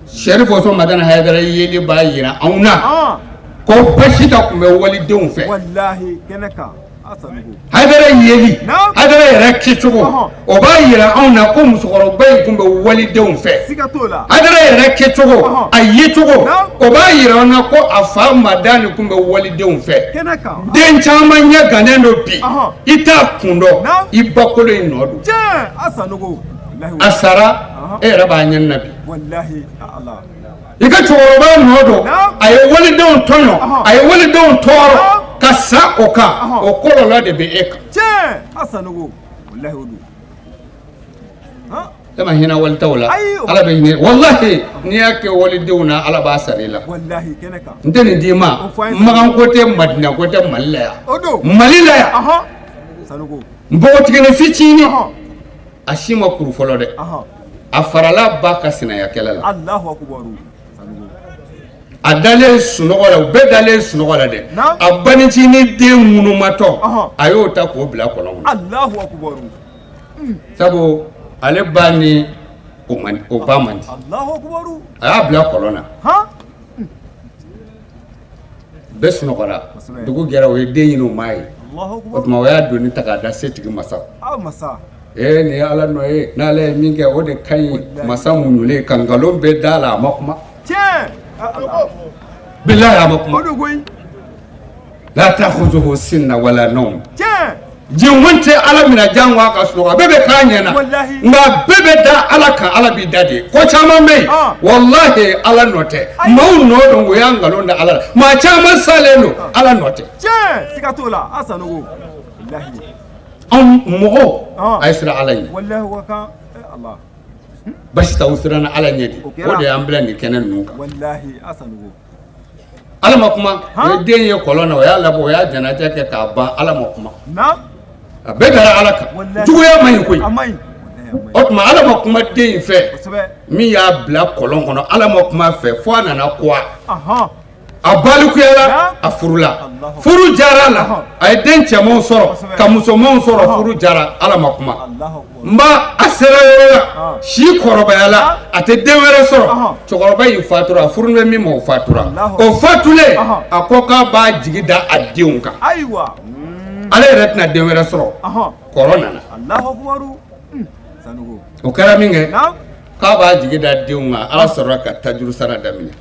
Sɛrifu Usumani Madani Hayidara yeli b'a jira anw na ko basi ta tun bɛ walidenw fɛ. Hayidara yeli, Hayidara yɛrɛ kɛcogo, o b'a jira anw na ko musokɔrɔba in tun bɛ walidenw fɛ. Hayidara yɛrɛ kɛcogo, a yecogo, o b'a jira anw na ko a fa Madani tun bɛ walidenw fɛ. Den caman ɲɛ gannen don bi, i t'a kun dɔn, i bakolo in nɔ don. A sara, e yɛrɛ b'a ɲɛni na bi. I ka cɛkɔrɔba nɔ don, a ye walidenw tɔɲɔ, a ye walidenw tɔɔrɔ ka sa o kan, o kɔlɔlɔ de bɛ e kan. E ma hinɛ walitaw la, Ala bɛ hinɛ. Walahi n'i y'a kɛ walidenw na, Ala b'a sara i la. N tɛ nin d'i ma, Makan ko tɛ, Madina ko tɛ, Mali la yan. Mali la yan, npogotiginin fitinin, a si ma kuru fɔlɔ dɛ, a farala ba ka sinaya kɛlɛ la. A dalen sunɔgɔ la, u bɛɛ dalen sunɔgɔ la dɛ. A banicinin den ŋunumatɔ, a y'o ta k'o bila kɔlɔn kɔnɔ. Sabu ale ba ni o ba man di, a y'a bila kɔlɔn na. Bɛɛ sunɔgɔra, dugu jɛra, o ye den ɲini o m'a ye. O tuma o y'a doni ta k'a da setigi masa. Ee nin ye Ala nɔ ye, n'ale ye min kɛ o de ka ɲi. Masa muɲunen ka nkalon bɛɛ da la, a ma kuma. Bilahi a ma kuma. La ta'khuzuhu sinna wala nawm. Jɛnkɔn tɛ Ala minɛ janko a ka sunɔgɔ, a bɛɛ bɛ k'a ɲɛna, nka bɛɛ bɛ da Ala kan, Ala b'i da de. Ko caman bɛ yen, walahi Ala nɔ tɛ, maaw nɔ don, o y'a nkalon da Ala la. Maa caman salen don, Ala nɔ tɛ. Anw mɔgɔw, a ye siran Ala ɲɛ. Basi t'aw siranna Ala ɲɛ de, o de y'an bila nin kɛnɛ ninnu kan. Ala ma kuma, o ye den ye kɔlɔn na, o y'a labɔ, o y'a jɛnajɛ kɛ k'a ban, Ala ma kuma. A bɛɛ dara Ala kan. Juguya man ɲi koyi. O tuma Ala ma kuma den in fɛ, min y'a bila kɔlɔn kɔnɔ, Ala ma kuma fɛ fo a nana kuwa. A balikuyala, a furula, furu jara la, a ye den cɛmanw sɔrɔ ka musomanw sɔrɔ, furu jara, Ala ma kuma. Nba a sera yɔrɔ la, si kɔrɔbayala, a tɛ den wɛrɛ sɔrɔ. Cɛkɔrɔba in fatura, a furu bɛ min ma, o fatura. O fatulen, a ko k'a b'a jigi da a denw kan. Ale yɛrɛ tɛna den wɛrɛ sɔrɔ. Kɔrɔ nana. O kɛra min kɛ, k'a b'a jigi da denw kan, Ala sɔrɔla ka tajuru sara daminɛ.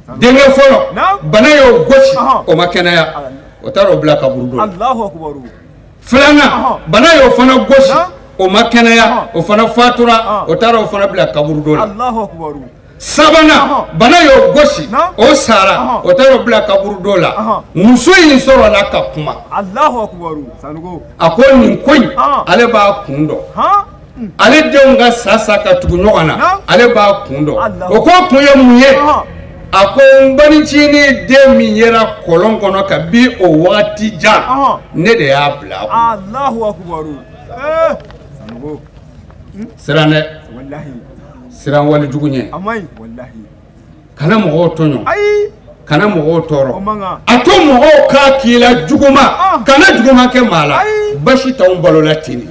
Denkɛ fɔlɔ, bana y'o gosi, o ma kɛnɛya, o taara o bila kaburudo la. Filanan, bana y'o fana gosi, o ma kɛnɛya, o fana fatura, o taara o fana bila kaburudo la. Sabanan, bana y'o gosi, o sara, o taara o bila kaburudo la. Muso in sɔrɔla ka kuma. A ko nin ko in, ale b'a kun dɔn. Ale denw ka sa sa ka tugu ɲɔgɔn na, ale b'a kun dɔn. O ko kun ye mun ye? A ko n banicinin den min yera kɔlɔn kɔnɔ kabi o waati jan, ne de y'a bila. Siran dɛ, siran walijugu ɲɛ. Kana mɔgɔw tɔɲɔ, kana mɔgɔw tɔɔrɔ, a to mɔgɔw k'a k'i la juguma, kana juguma kɛ maa la. Basi t'anw balola ten.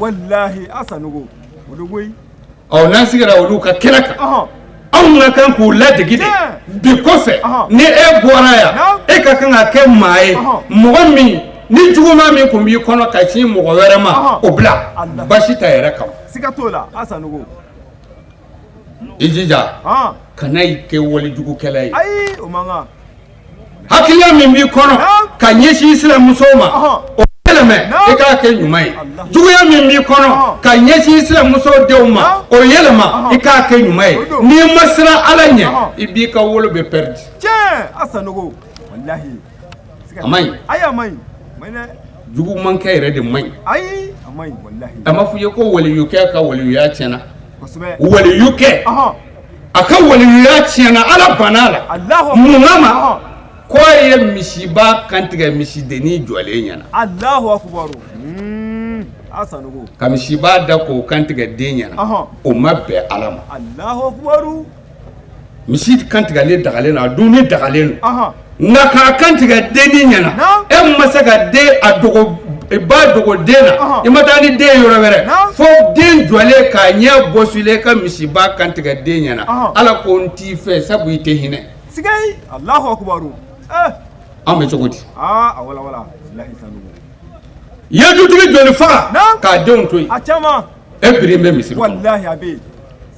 Ɔ n'an sigira olu ka kɛnɛ kan, anw ka kan k'u ladege de. Bi kɔfɛ, ni e bɔra yan, e ka kan ka kɛ maa ye, mɔgɔ min ni juguma min tun b'i kɔnɔ ka sin mɔgɔ wɛrɛ ma, o bila basi ta yɛrɛ kama. I jija, kana i kɛ walijugukɛla ye. Hakilina min b'i kɔnɔ ka ɲɛsin silamɛmusow ma, o yɛlɛmɛ, i k'a kɛ ɲuman ye. Juguya min b'i kɔnɔ ka ɲɛsin silamɛmuso denw ma, o yɛlɛma, i k'a kɛ ɲuman ye. N'i ma siran Ala ɲɛ, i b'i ka wolo bɛ pɛridi. A man ɲi. Jugumankɛ yɛrɛ de man ɲi. A ma fɔ i ye ko waliyukɛ ka waliyuya tiɲɛna. Waliyukɛ a ka waliyuya tiɲɛna, Ala banna a la. Mun kama? Ko ye misiba kantigɛ misidennin jɔlen ɲɛna. Ka misiba da k'o kantigɛ den ɲɛna, o ma bɛn Ala ma. Misi kantigɛlen dagalen don, a dunni dagalen don, nka k'a kantigɛ dennin ɲɛna, e ma se ka den a dogo, ba dogo den na, i ma taa ni den yɔrɔ wɛrɛ, fo den jɔlen k'a ɲɛ bɔsilen ka misiba kantigɛ den ɲɛna. Ala ko n t'i fɛ sabu i tɛ hinɛ. Sigai, Allahu akbar. An bɛ cogo di? A wala wala. Bilahi Sanogo. I ye dutigi joli faga k'a denw to yen? A caman. E biri bɛ misiri kɔnɔ. Walahi a bɛ yen.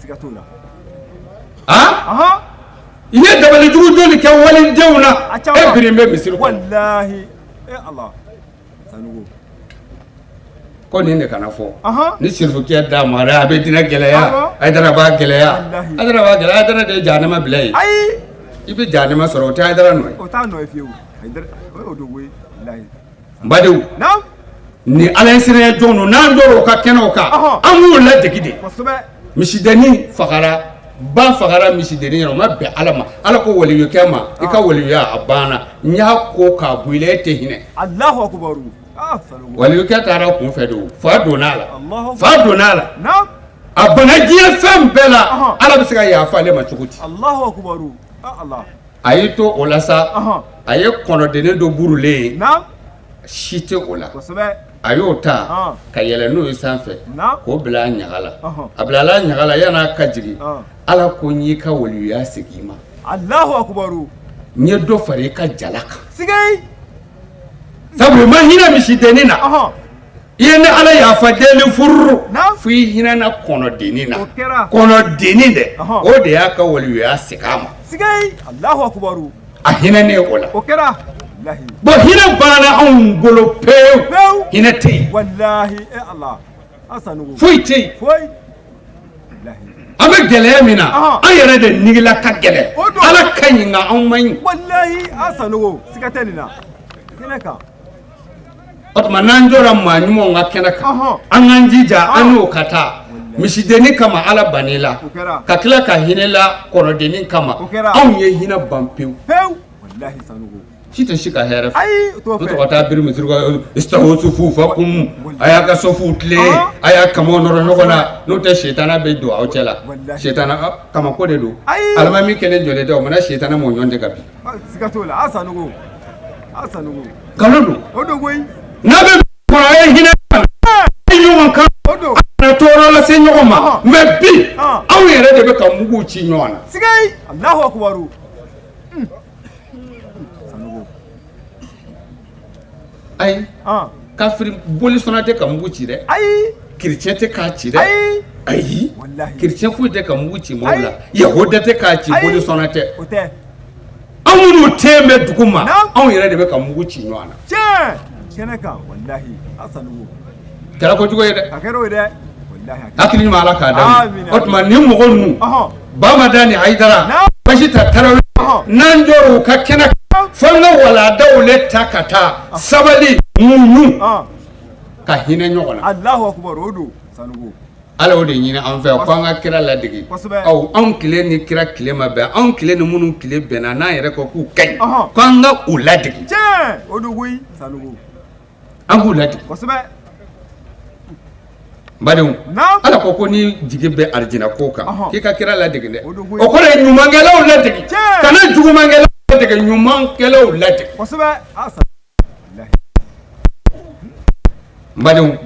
Siga t'o la. I ye dabalijugu joli kɛ walidenw na? E biri bɛ misiri kɔnɔ. Walahi. E Ala. Sanogo. Ko nin de kana fɔ. Ni sirifukɛ da mara a bɛ dinɛ gɛlɛya, Hayidara b'a gɛlɛya, Hayidara b'a gɛlɛya, Hayidara de ye jahanama bila yen. Ayi. I bɛ jahanama sɔrɔ, o tɛ Hayidara nɔ ye. O t'a nɔ ye fiyewu. Hayidara o don koyi. Walahi. N badenw. Naam. Ni Ala ɲɛsiranya jɔn don, n'an jɔra o ka kɛnɛw kan, an k'u ladegi de. Kosɛbɛ. Misidennin fagara, ba fagara misidennin yɛrɛ, o ma bɛn Ala ma. Ala ko waliyukɛ ma, i ka waliyuya a banna, n y'a ko k'a bɔ i la, e tɛ hinɛ. Allahu akbar. Waliyukɛ taara kun fɛ de, fa donna a la, fa donna a la. A bana diɲɛ fɛn bɛɛ la, Ala bɛ se ka yafa ale ma cogo di? Allahu akbar. Allah. A y'i to o la sa, a ye kɔnɔdennin dɔ burulen ye, si tɛ o la. A y'o ta ka yɛlɛ n'o ye sanfɛ k'o bila a ɲaga la. A bilala a ɲaga la, yan'a ka jigin, Ala ko n y'i ka waliyuya segin i ma. Allahu akbar. N ye dɔ fara i ka jala kan. Sigai. Sabu i ma hinɛ misidennin na, i ye ne Ala yafa deli furu fo i hinɛna kɔnɔdennin na. Kɔnɔdennin dɛ, o de y'a ka waliyuya segin a ma. Sigai. Allahu akbar. A hinɛnen o la. O kɛra. Bon, hinɛ banna anw bolo pewu. Hinɛ tɛ yen. Walahi e Ala. Foyi tɛ yen. Foyi. An bɛ gɛlɛya min na, an yɛrɛ de nigila ka gɛlɛn. Ala ka ɲi nka anw man ɲi. Walahi a Sanogo, siga tɛ nin na. Kɛnɛ kan. O tuma n'an jɔra maa ɲumanw ka kɛnɛ kan, an k'an jija an n'o ka taa. Misidennin kama Ala bann'i la, ka tila ka hinɛ la kɔnɔdennin kama. Anw ye hinɛ ban pewu. Pewu. Walahi Sanogo. Si tɛ si ka hɛrɛ fɛ. Ayi, o t'o fɛ. N'o tɛ ka taa biri misiri kɔnɔ, istawu sufufakum, a y'a ka safuw tilen, a y'a kamaw nɔrɔ ɲɔgɔn na, n'o tɛ sitana bɛ don aw cɛ la. Sitana kamako de don. Alimami kelen jɔlen tɛ, o mana sitana m'o ɲɔgɔn tɛ ka bin. Siga t'o la, a Sanogo. A Sanogo. Nkalon don. O don koyi. N'a bɛ kɔnɔ, a ye hinɛ ɲɔgɔn kan. O don. A kana tɔɔrɔ lase ɲɔgɔn ma. Mais bi, anw yɛrɛ de bɛ ka muguw ci ɲɔgɔn na. Sigai. Allahu akbar. Ayi, kafiri bolisɔnna tɛ ka mugu ci dɛ. Ayi, chrétien tɛ k'a ci dɛ. Ayi, chrétien foyi tɛ ka mugu ci maaw la. Yahuda tɛ k'a ci, bolisɔnna tɛ. O tɛ. Anw minnu ten bɛ dugu ma, anw yɛrɛ de bɛ ka mugu ci ɲɔgɔn na. Tiɲɛ. Kɛnɛ kan, walahi, a Sanogo. Kɛra kojugu ye dɛ. A kɛra o ye dɛ. Walahi. Hakili ɲuman Ala k'a d'an ma. O tuma nin mɔgɔ ninnu, Bamada ni Hayidara, Basita Tarawele, n'an jɔra u ka kɛnɛ kan, fo an ka waladaw le ta ka taa sabali, muɲu, ka hinɛ ɲɔgɔn na. Allahu akbar, o don Sanogo. Ala y'o de ɲini an fɛ, ko an ka kira ladege. Aw, anw tile ni kira tile ma bɛn, anw tile ni minnu tile bɛnna n'an yɛrɛ ko k'u ka ɲi, ko an ka u ladege. Tiɲɛ, o don koyi Sanogo. An k'u ladege. Kosɛbɛ. N badenw, Ala ko ko ni jigi bɛ arijinɛ ko kan, k'i ka kira ladege dɛ. O kɔrɔ ye ɲumankɛlaw ladege, kana jugumankɛlaw ladege, ɲumankɛlaw ladege. Kosɛbɛ. N badenw,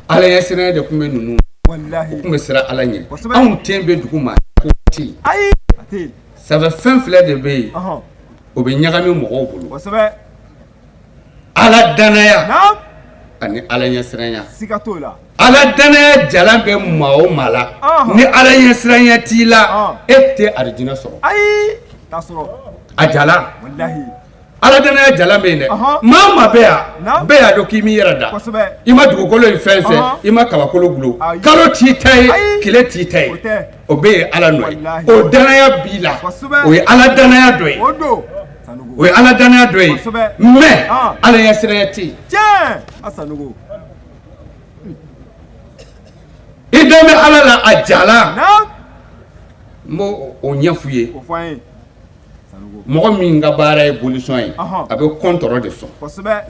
Ala ɲɛsiranya de tun bɛ ninnu, u tun bɛ siran Ala ɲɛ. Anw ten bɛ dugu ma, ko tɛ yen. Ayi, a tɛ yen. Ça fait fɛn fila de bɛ yen, o bɛ ɲagami mɔgɔw bolo. Kosɛbɛ. Ala danaya ani Ala ɲɛsiranya. Siga t'o la. Ala danaya jalan bɛ maa o maa la, ni Ala ɲɛsiranya t'i la, e tɛ arijinɛ sɔrɔ. Ayi, t'a sɔrɔ. A jalan. Walahi. Ala danaya jalan bɛ yen dɛ. Maa o maa bɛ yan, bɛɛ y'a dɔn k'i m'i yɛrɛ da. I ma dugukolo in fɛn fɛn, i ma kabakolo gulon. Kalo t'i ta ye, tile t'i ta ye. O bɛɛ ye Ala nɔ ye. O danaya b'i la, o ye Ala danaya dɔ ye. O ye Ala danaya dɔ ye. Mais Ala ɲɛsiranya tɛ yen. Tiɲɛ, a Sanogo. I dalen bɛ Ala la a jalan. N b'o o ɲɛf'u ye. O fɔ an ye. Mɔgɔ min ka baara ye bolisɔn ye, a bɛ kɔntɔrɔ de sɔn.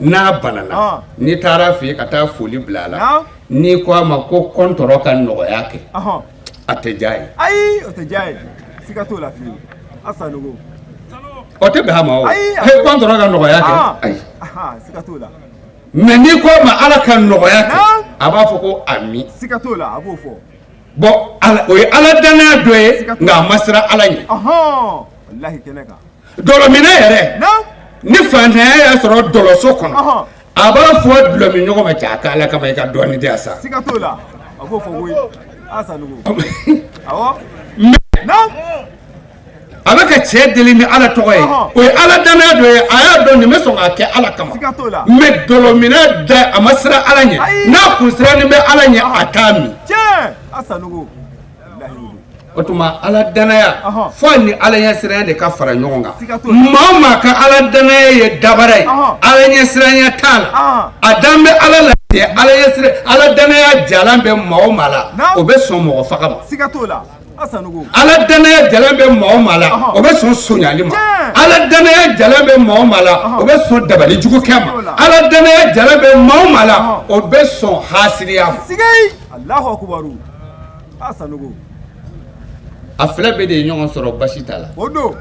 N'a banana, n'i taara fɛ yen ka taa foli bila a la, n'i ko a ma ko kɔntɔrɔ ka nɔgɔya kɛ, a tɛ diya ye. Ayi, o tɛ diya ye. Siga t'o la fiyewu. A Sanogo. O tɛ bɛn a ma o. Ayi. Ko an tɔrɔ ka nɔgɔya kɛ. Ayi. Siga t'o la. Mais n'i ko a ma Ala ka nɔgɔya kɛ, a b'a fɔ ko ami. Siga t'o la, a b'o fɔ. Bon, o ye Ala danaya dɔ ye, nka a ma siran Ala ɲɛ. Walahi kɛnɛ kan. Dɔlɔminɛ yɛrɛ. Ni fantanya y'a sɔrɔ dɔlɔso kɔnɔ, a b'a fɔ dɔlɔmin ɲɔgɔn ma cɛ a ka Ala kama i ka dɔɔnin di yan sa. Siga t'o la, a b'o fɔ koyi. A Sanogo. Awɔ. A bɛ ka cɛ deli ni Ala tɔgɔ ye, o ye Ala danaya dɔ ye, a y'a dɔn nin bɛ sɔn k'a kɛ Ala kama. Mais dɔlɔminɛ da a ma siran Ala ɲɛ, n'a kun sirannen bɛ Ala ɲɛ a t'a min. Tiɲɛ. A Sanogo. O tuma Ala danaya fo ni Ala ɲɛsiranya de ka fara ɲɔgɔn kan. Maa o maa ka Ala danaya ye dabara ye, Ala ɲɛsiranya t'a la, a dan bɛ Ala la ten, Ala ɲɛsiran Ala danaya jalan bɛ maa o maa la, o bɛ sɔn mɔgɔ faga ma. Siga t'o la. A Sanogo. Ala danaya jalan bɛ maa o maa la, o bɛ sɔn sonyali ma. Ala danaya jalan bɛ maa o maa la, o bɛ sɔn dabalijugukɛ ma. Ala danaya jalan bɛ maa o maa la, o bɛ sɔn hasiriya ma. Sigayi. Alahu akubaru. A Sanogo. A fila bɛɛ de ye ɲɔgɔn sɔrɔ basi t'a la. O don.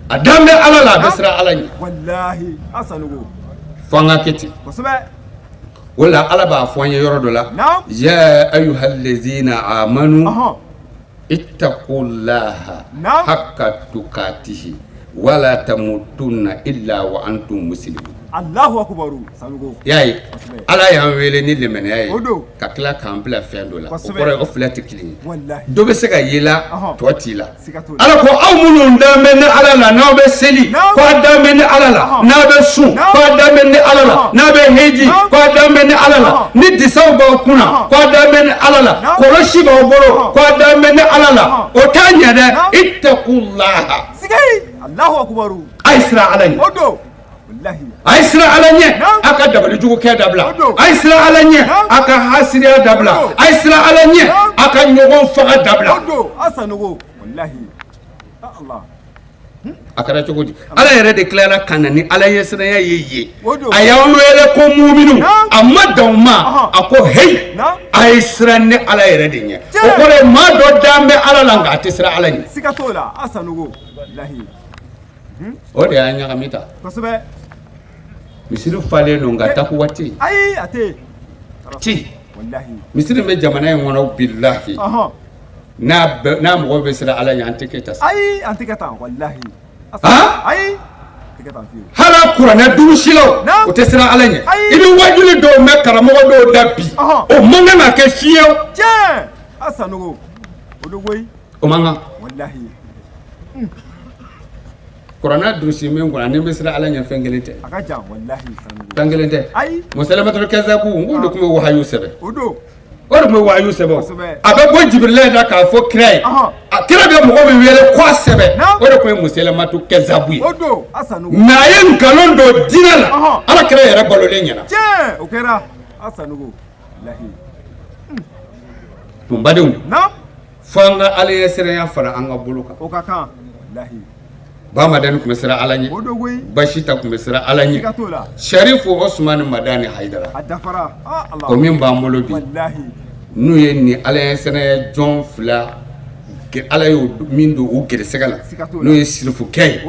A dan bɛ Ala la, a bɛ siran Ala ɲɛ. Walahi a Sanogo. Fo an ka kɛ ten. Kosɛbɛ. O la Ala b'a fɔ an ye yɔrɔ dɔ la. Ya ayyuhallazina amanu. Ittaqullaha haqqa tuqatihi wala tamutunna illa wa antum muslimun. Allahu akubaru Sanogo. I y'a ye Ala y'an wele ni limaniya ye ka tila k'an bila fɛn dɔ la, o kɔrɔ ye o fila tɛ kelen ye. Dɔ bɛ se ka y'i la, tɔ t'i la. Ala ko aw minnu dan bɛ ni Ala la, n'aw bɛ seli ko a dan bɛ ni Ala la, n'aw bɛ sun ko a dan bɛ ni Ala la, n'aw bɛ heji ko a dan bɛ ni Ala la, ni disaw b'aw kunna ko a dan bɛ ni Ala la, kɔlɔsi b'aw bolo ko a dan bɛ ni Ala la, o t'a ɲɛ dɛ. Ittaqullaha. Allahu akubaru. A ye siran Ala ɲɛ. O don. A ye siran Ala ɲɛ, a ka dabalijugukɛ dabila. A ye siran Ala ɲɛ, a ka hasiriya dabila. A ye siran Ala ɲɛ, a ka ɲɔgɔn faga dabila. O don. A Sanogo. Walahi. Allah. A kɛra cogo di? Ala yɛrɛ de tilara ka na ni Ala ɲɛsiranya ye yen. A y'an wele ko muminu, a ma dan o ma, a ko heyi, a ye siran ni Ala yɛrɛ de ɲɛ. O kɔrɔ ye maa dɔ dan bɛ Ala la nka a tɛ siran Ala ɲɛ. Siga t'o la. A Sanogo. Walahi. O de y'an ɲagami ta. Kosɛbɛ. Misiri falen don nka takuwa tɛ yen. Ayi, a tɛ yen. Tɛ yen. Walahi. Misiri bɛ jamana in kɔnɔ bilahi. N'a mɔgɔ bɛ siran Ala ɲɛ, an tɛ kɛ tan. Ayi, an tɛ kɛ tan walahi. Ayi. Hali kuranɛ durusilaw o tɛ siran Ala ɲɛ. I bɛ wajuli dɔw mɛn karamɔgɔ dɔw da bi, o man kan ka kɛ fiyewu. Tiɲɛ. A Sanogo. O don koyi. O man kan. Walahi. Kuranɛ durusi min kunna ni bɛ siran Ala ɲɛ fɛn kelen tɛ. A ka jan walahi Sanogo. Fɛn kelen tɛ. Ayi. Musailamatul kazabu n k'o de tun bɛ wahayu sɛbɛn. O don. O de tun bɛ wahayu sɛbɛn. A bɛ bɔ Jibirila da k'a fɔ kira ye. A kira bɛ mɔgɔ min wele k'a sɛbɛn. O de tun ye Musailamatul kazabu ye. O don. A Sanogo. Mais a ye nkalon don diinɛ la. Ala kira yɛrɛ balolen ɲɛna. Tiɲɛ, o kɛra. A Sanogo. Walahi. Tun badenw. Fo an ka Ala ɲɛsiranya fara an ka bolo kan. O ka kan. Walahi. Ba Madani tun bɛ siran Ala ɲɛ. Basita tun bɛ siran Ala ɲɛ. Sarifu Osumani Madani Hayidara. A dafara. O min b'an bolo bi. N'u ye nin Ala ɲɛsiranya jɔn fila Ala y'o min don u gɛrɛsɛgɛ la, n'o ye sirifukɛ ye.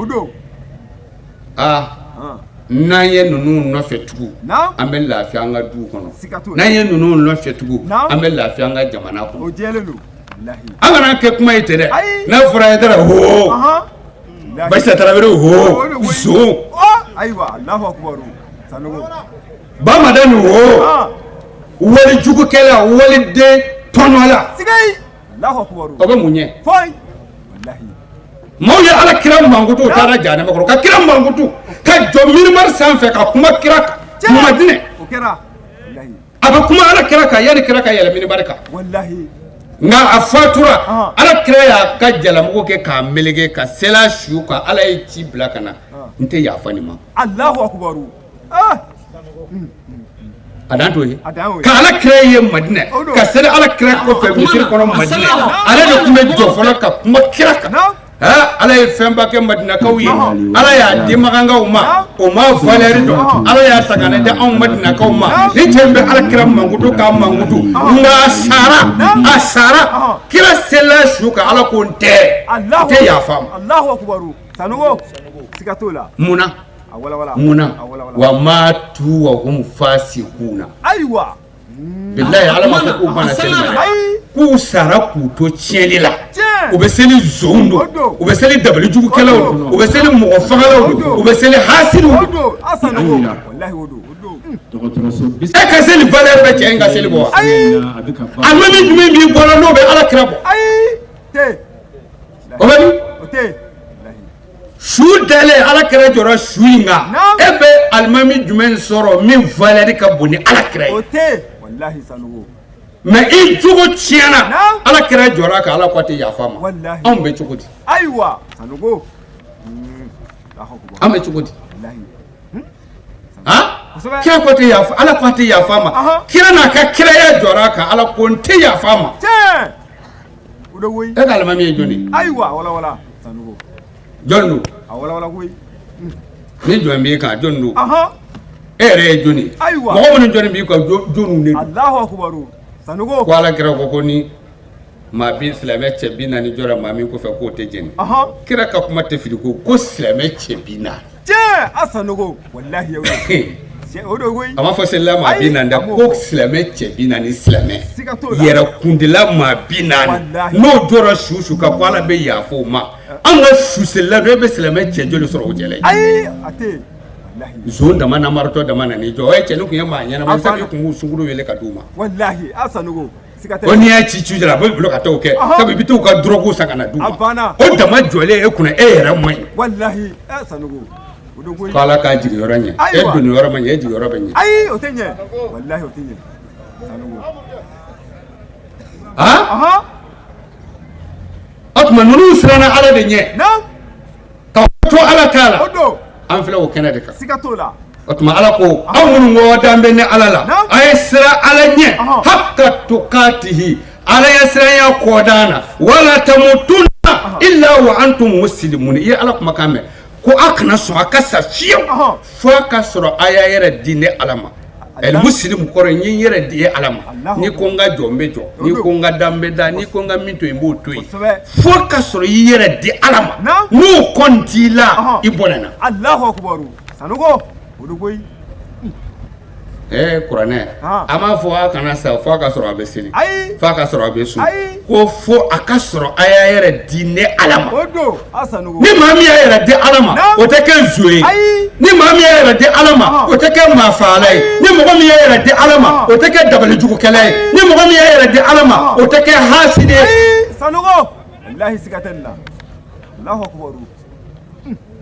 Aa n'an ye ninnu nɔfɛ tugun, an bɛ lafiya an ka duw kɔnɔ. N'an ye ninnu nɔfɛ tugun, an bɛ lafiya an ka jamana kɔnɔ. O jɛlen don. An kana kɛ kuma ye ten dɛ. N'a fɔra Hayidara hoo. Basita Tarawele hoo, zon. Ayiwa, Alahu akubaru. Sanogo. Ba Madani hoo. Walijugukɛla, waliden tɔɲɔla. Sigayi. Alahu akubaru. O bɛ mun ɲɛ? Foyi. Walahi. Maaw ye Ala kira mankutu, u taara jahanama kɔnɔ ka kira mankutu, ka jɔ minibari sanfɛ ka kuma kira kan. Madinɛ. O kɛra. Walahi. A bɛ kuma Ala kira kan yanni kira ka yɛlɛ minibari kan. Walahi. Nka a fatura, Ala kira y'a ka jalamugu kɛ k'a meleke ka sela su kan, Ala ye ci bila ka na, n tɛ yafa nin ma. Alahu akubaru. A dan t'o ye. Ka Ala kira ye Madinɛ, ka seli Ala kira kɔfɛ misiri kɔnɔ Madinɛ, ale de tun bɛ jɔ fɔlɔ ka kuma kira kan. Ala ye fɛnba kɛ madinakaw ye, Ala y'a di makankaw ma, o ma valeur dɔn. Ala y'a ta ka na di anw madinakaw ma. Ni cɛ in bɛ Ala kira mankutu k'a mankutu, nka a sara, a sara, kira sela su kan, Ala ko n tɛ, n tɛ yafa ma. Alahu akubaru. Sanogo, siga t'o la. Munna? A walawala. Munna? A walawala. Wa matu wa hum fasikuna. Ayiwa. Bilahi, Ala ma fɔ k'u banna seli ma dɛ. K'u sara k'u to tiɲɛni la. U bɛ seli zonw don, u bɛ seli dabalijugukɛlaw don, u bɛ seli mɔgɔ fagalaw don, u bɛ seli hasidiw O don. don, a Sanogo. Walahi o don. Dɔgɔtɔrɔso bi E ka seli valeur bɛ cɛ in ka seli bɔ wa? A bɛ ka baara Alimami jumɛn b'i bɔra n'o bɛ Ala kira bɔ? Ayi. Te. O bɛ min? O te. Walahi. Su dalen, Ala kira jɔra su in kan. E bɛ alimami jumɛn sɔrɔ min valeur ka bon ni Ala kira O ye? te. Walahi Sanogo. Mais i jogo tiɲɛna, Ala kira jɔra a kan, Ala ko a tɛ yafa ma. Walahi. Anw bɛ cogo di? Ayiwa. Sanogo. Alahu akubaru. An bɛ cogo di? Walahi. Han? Kosɛbɛ. Kira ko tɛ yafa, Ala ko a tɛ yafa ma. Kira n'a ka kiraya jɔra a kan, Ala ko n tɛ yafa ma. Tiɲɛ. O de koyi. E ka alimami ye jɔn ye? Ayiwa, walawala. Sanogo. Jɔn don? A walawala koyi. Ni jɔn b'i kan, jɔn don? E yɛrɛ ye jɔn ye? Ayiwa. Mɔgɔ minnu jɔn b'i kan, jɔnw de don? Alahu akubaru. Sanogo. Ko Ala kira ko ko ni maa bi silamɛ cɛ 40 jɔra maa min kɔfɛ k'o tɛ jɛni. Kira ka kuma tɛ fili, ko silamɛ cɛ 40. Tiɲɛ, a Sanogo. Walahi o de. O de koyi. A m'a fɔ selila maa 40 dɛ, ko silamɛ cɛ 40 silamɛ. Siga t'o la. Yɛrɛ kundila maa 40 n'o jɔra su su kan ko Ala bɛ yafa o ma. An ka su selila dun, e bɛ silamɛ cɛ joli sɔrɔ o cɛla ye? Ayi, a tɛ yen. Zon dama na maratɔ dama na n'i jɔ, o ye cɛnin kun ye maa ɲɛnama ye, sabu i kun b'u sunkuru wele ka d'u ma. Walahi, a Sanogo. Siga tɛ. O n'i y'a ci ci la, a bɛ bolo ka t'o kɛ, sabu i bɛ t'u ka drogue san ka na d'u ma. A banna. O dama jɔlen e kunna, e yɛrɛ man ɲi. Walahi, a Sanogo. O de koyi. Ko Ala k'a jigiyɔrɔ ɲɛ. E donni yɔrɔ ma ɲɛ, e jigiyɔrɔ bɛ ɲɛ. Ayi, o tɛ ɲɛ. Walahi, o tɛ ɲɛ. Sanogo. Han? O tuma ninnu siranna Ala de ɲɛ. Ka to Ala ta la. O don. An filɛ o kɛnɛ de kan. Siga t'o la. O tuma Ala ko aw minnu ko dan bɛ ne Ala la, a ye siran Ala ɲɛ haka tukatihi, Ala ye siranya kɔdan na, wala tamutunna illa wa antum muslimun. I ye Ala kumakan mɛn ko a kana sɔn a ka sa fiyewu fo a ka sɔrɔ a y'a yɛrɛ di ne Ala ma. El muslim kɔrɔ n ye n yɛrɛ di e Ala ma. N'i ko n ka jɔ n bɛ jɔ, n'i ko n ka da n bɛ da, n'i ko n ka min to yen n b'o to yen, fo ka sɔrɔ i yɛrɛ di Ala ma. N'o kɔni t'i la, i bɔnɛna. Alahu akubaru. Sanogo, o de koyi. Kuranɛ a m'a fɔ a kana sa fo a ka sɔrɔ a bɛ seli, fo a ka sɔrɔ a bɛ sun, ko fo a ka sɔrɔ a y'a yɛrɛ di ne Ala ma. O don, a Sanogo. Ni maa min y'a yɛrɛ di Ala ma, o tɛ kɛ zon ye. Ni maa min y'a yɛrɛ di Ala ma, o tɛ kɛ maa fagala ye. Ni mɔgɔ min y'a yɛrɛ di Ala ma, o tɛ kɛ dabalijugukɛla ye. Ni mɔgɔ min y'a yɛrɛ di Ala ma, o tɛ kɛ hasidi ye. Sanogo, walahi siga tɛ nin la. Alahu akubaru.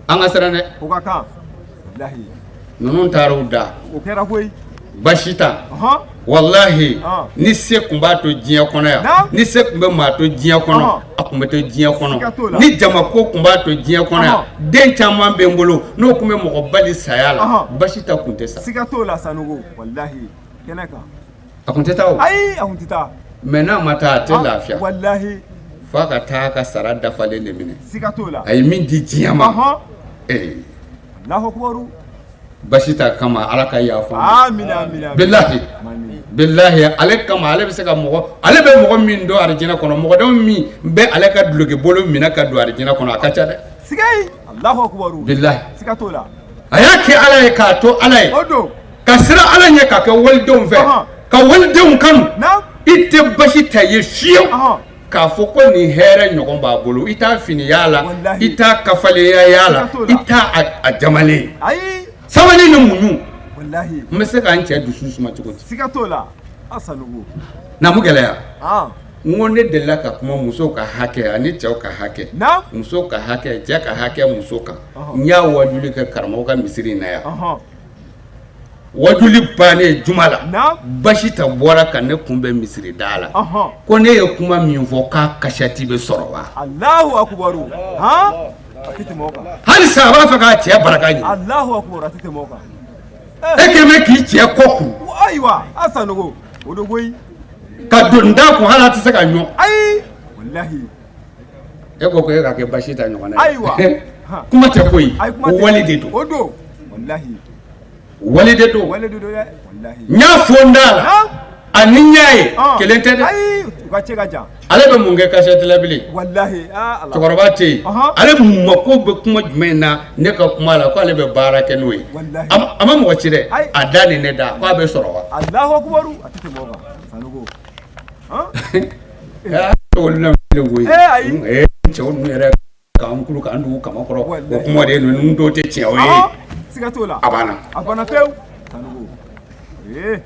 An ka siran dɛ. O ka kan. Walahi. Ninnu taara u da. O kɛra koyi. Basi ta. Walahi, ni se tun b'a to diɲɛ kɔnɔ yan, ni se tun bɛ maa to diɲɛ kɔnɔ, a tun bɛ to diɲɛ kɔnɔ. Ni jamako tun b'a to diɲɛ kɔnɔ yan, den caman bɛ n bolo n'o tun bɛ mɔgɔ bali saya la, basi ta tun tɛ sa. Siga t'o la Sanogo, walahi, kɛnɛ kan. A tun tɛ taa o. Ayi, a tun tɛ taa. Mais n'a ma taa, a tɛ lafiya. Walahi. F'a ka taa ka sara dafalen de minɛ. Siga t'o la. A ye min di diɲɛ ma. Alahu akubaru. Basi ta kama Ala ka yafa ma. Amina, amina. Bilahi, bilahi, ale kama ale bɛ se ka mɔgɔ, ale bɛ mɔgɔ min don arijinɛ kɔnɔ, mɔgɔ dɔ min bɛ ale ka duloki bolo minɛ ka don arijinɛ kɔnɔ, a ka ca dɛ. Sigayi, Alahu akubaru. Bilahi. Siga t'o la. A y'a kɛ Ala ye k'a to Ala ye. O don. Ka siran Ala ɲɛ k'a kɛ walidenw fɛ. Ka walidenw kanu. I tɛ basi ta ye fiyewu. K'a fɔ ko nin hɛrɛ ɲɔgɔn b'a bolo, i t'a finiya la, i t'a kafalenya la, i t'a a jamalen ye. Ayi. Sabali ni muɲu. Walahi. N bɛ se k'an cɛ dusu suma cogo di? Siga t'o la. A Sanogo. Naamu gɛlɛya. N ko ne delila ka kuma musow ka hakɛ ani cɛw ka hakɛ. Musow ka hakɛ, cɛ ka hakɛ muso kan. N y'a wajuli kɛ karamɔgɔ ka misiri in na yan. Wajuli bannen juma la, basi ta bɔra ka ne kunbɛn misiri da la. Ko ne ye kuma min fɔ k'a kasɛti bɛ sɔrɔ wa? Alahu akubaru. Han? Halisa a b'a fɛ k'a cɛ baraka ɲini. Alahu akubaru, a tɛ tɛmɛ o kan. E kɛlen bɛ k'i cɛ kɔ kuru. Ayiwa, a Sanogo, o de koyi. Ka don da kun hali a tɛ se ka ɲɔ. Ayi, walahi. E ko e ka kɛ basi ta ɲɔgɔn na. Ayiwa. Kuma tɛ koyi, wale de don. O don. Walahi. Wale de don. Wale de don dɛ. Walahi. N y'a fɔ n da la. Ani n y'a ye kelen tɛ dɛ. Ayi, u ka cɛ ka jan. Ale bɛ mun kɛ kasɛti la bilen? Walahi. Aa Ala. Cɛkɔrɔba tɛ yen. Ale mako bɛ kuma jumɛn na ne ka kuma la ko ale bɛ baara kɛ n'o ye. Walahi. A ma mɔgɔ ci dɛ. A da ni ne da k'a bɛ sɔrɔ wa? Alahu akubaru. A tɛ tɛmɛ o kan. Sanogo. Han? Olu na koyi. Ee ayi. Cɛw ninnu yɛrɛ k'an kulu k'an dugu kama kɔrɔ. O kuma de ye ninnu dɔw tɛ tiɲɛ o ye. Siga t'o la. A banna. A banna pewu. Sanogo. Ee.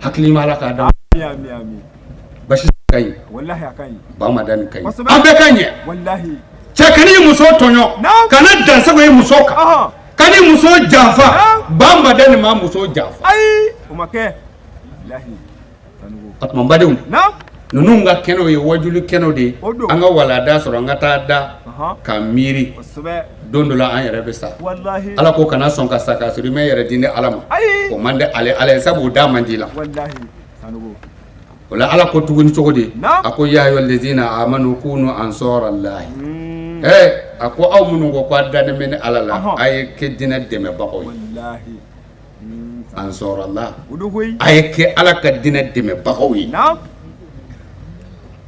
Hakili ɲuman Ala k'a d'an. Ami ami. Basi ka ɲi. Walahi a ka ɲi. Ba Madani ka ɲi. An bɛɛ ka ɲɛ. Walahi. Cɛ kan'i muso tɔɲɔ. Kana dansago i muso kan. Kan'i muso janfa. Ba Madani ma muso janfa. Ayi o ma kɛ. Walahi. Sanogo. O tuma n badenw. Naam. Ninnu ka kɛnɛw ye wajuli kɛnɛw de ye. An ka walada sɔrɔ an ka taa da ka miiri. Don dɔ la an yɛrɛ bɛ sa. Walahi. Ala ko kana sɔn ka sa k'a sɔrɔ i ma yɛrɛ di ne Ala ma. Ayi. O man di ale Ala ye sabu o da man di la. Walahi. Sanogo. O la Ala ko tuguni cogo di? A ko ya ayyuhal ladzina amanu kunu ansarallahi. A ko aw minnu ko k'a dannen bɛ ne Ala la, a ye kɛ diinɛ dɛmɛbagaw ye. Walahi. Ansarallah. O don koyi. A ye kɛ Ala ka diinɛ dɛmɛbagaw ye. Naam.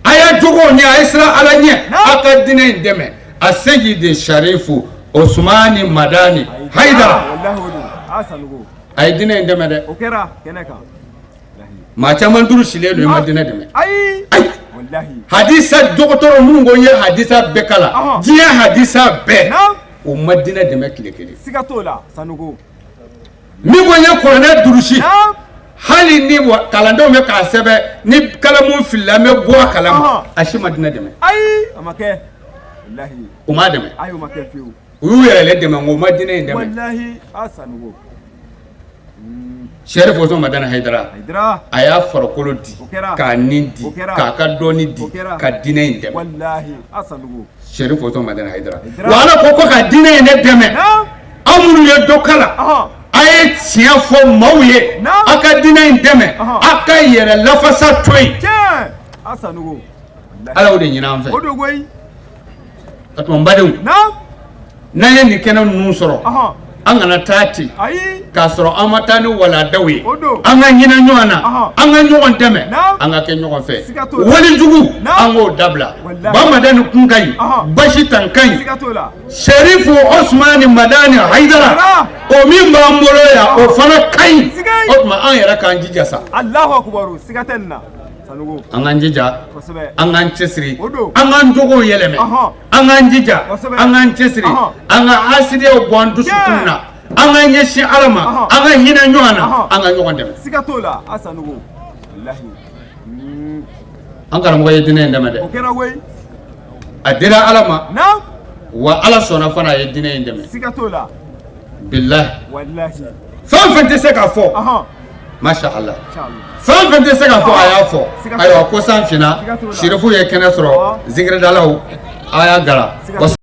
A y'a jogow ɲɛ, a ye siran Ala ɲɛ, a ka diinɛ in dɛmɛ. A Seyidi Sharifu Osumani Madani Hayidara. Walahi o don. A Sanogo. A ye diinɛ in dɛmɛ dɛ. O kɛra kɛnɛ kan. Maa caman duuru silen don i ma diinɛ dɛmɛ. Ayi. Walahi. Hadisa dɔgɔtɔrɔ minnu ko n ye hadisa bɛɛ kalan. Diɲɛ hadisa bɛɛ. O ma diinɛ dɛmɛ tile kelen. Siga t'o la Sanogo. Min ko n ye kuranɛ durusi. Hali ni kalandenw bɛ k'a sɛbɛn ni kalamu filila n bɛ bɔ a kalama. A si ma diinɛ dɛmɛ. Ayi a ma kɛ. Walahi. O m'a dɛmɛ. Ayi o ma kɛ fiyewu. U y'u yɛrɛ le dɛmɛ nka u ma diinɛ in dɛmɛ. Walahi a Sanogo. Sɛrifu Osumani Madani Hayidara. A y'a farikolo di. K'a nin di. K'a ka dɔnni di. Ka diinɛ in dɛmɛ. Walahi a Sanogo. Sɛrifu Osumani Madani Hayidara. Wa Ala ko ka diinɛ in de dɛmɛ. Aw minnu ye dɔ kalan. A ye tiɲɛ fɔ maaw ye. A ka diinɛ in dɛmɛ. A ka yɛrɛ lafasa to yen. Tiɲɛ. A Sanogo. Ala y'o de ɲini an fɛ. O don koyi. O tuma n badenw. N'an ye nin kɛnɛ ninnu sɔrɔ. An kana taa ten. K'a sɔrɔ an ma taa ni waladaw ye. An ka hinɛ ɲɔgɔn na. An ka ɲɔgɔn dɛmɛ. An ka kɛ ɲɔgɔn fɛ. Walijugu an k'o dabila. Ba Madani kun ka ɲi. Basi tan ka ɲi. Sɛrifu Osumani Madani Hayidara. O min b'an bolo yan o fana ka ɲi. O tuma an yɛrɛ k'an jija sa. Alahu akubaru siga tɛ nin na. Sanogo. An k'an jija. An k'an cɛsiri. An k'an jogow yɛlɛmɛ. An k'an jija. An k'an cɛsiri. An ka hasidiyaw bɔ an dusukun na. An k'an ɲɛsin Ala ma. An ka hinɛ ɲɔgɔn na. An ka ɲɔgɔn dɛmɛ. Siga t'o la a Sanogo. Walahi. An karamɔgɔ ye diinɛ in dɛmɛ dɛ. O kɛra koyi. A dira Ala ma. Naam. Wa Ala sɔnna fana a ye diinɛ in dɛmɛ. Siga t'o la. Bilahi. Walahi. Fɛn fɛn tɛ se ka fɔ. Masha Allah. Fɛn fɛn tɛ se ka fɔ a y'a fɔ. Ayiwa ko san finna. Sirifu ye kɛnɛ sɔrɔ. Zikiridalaw a y'a gara.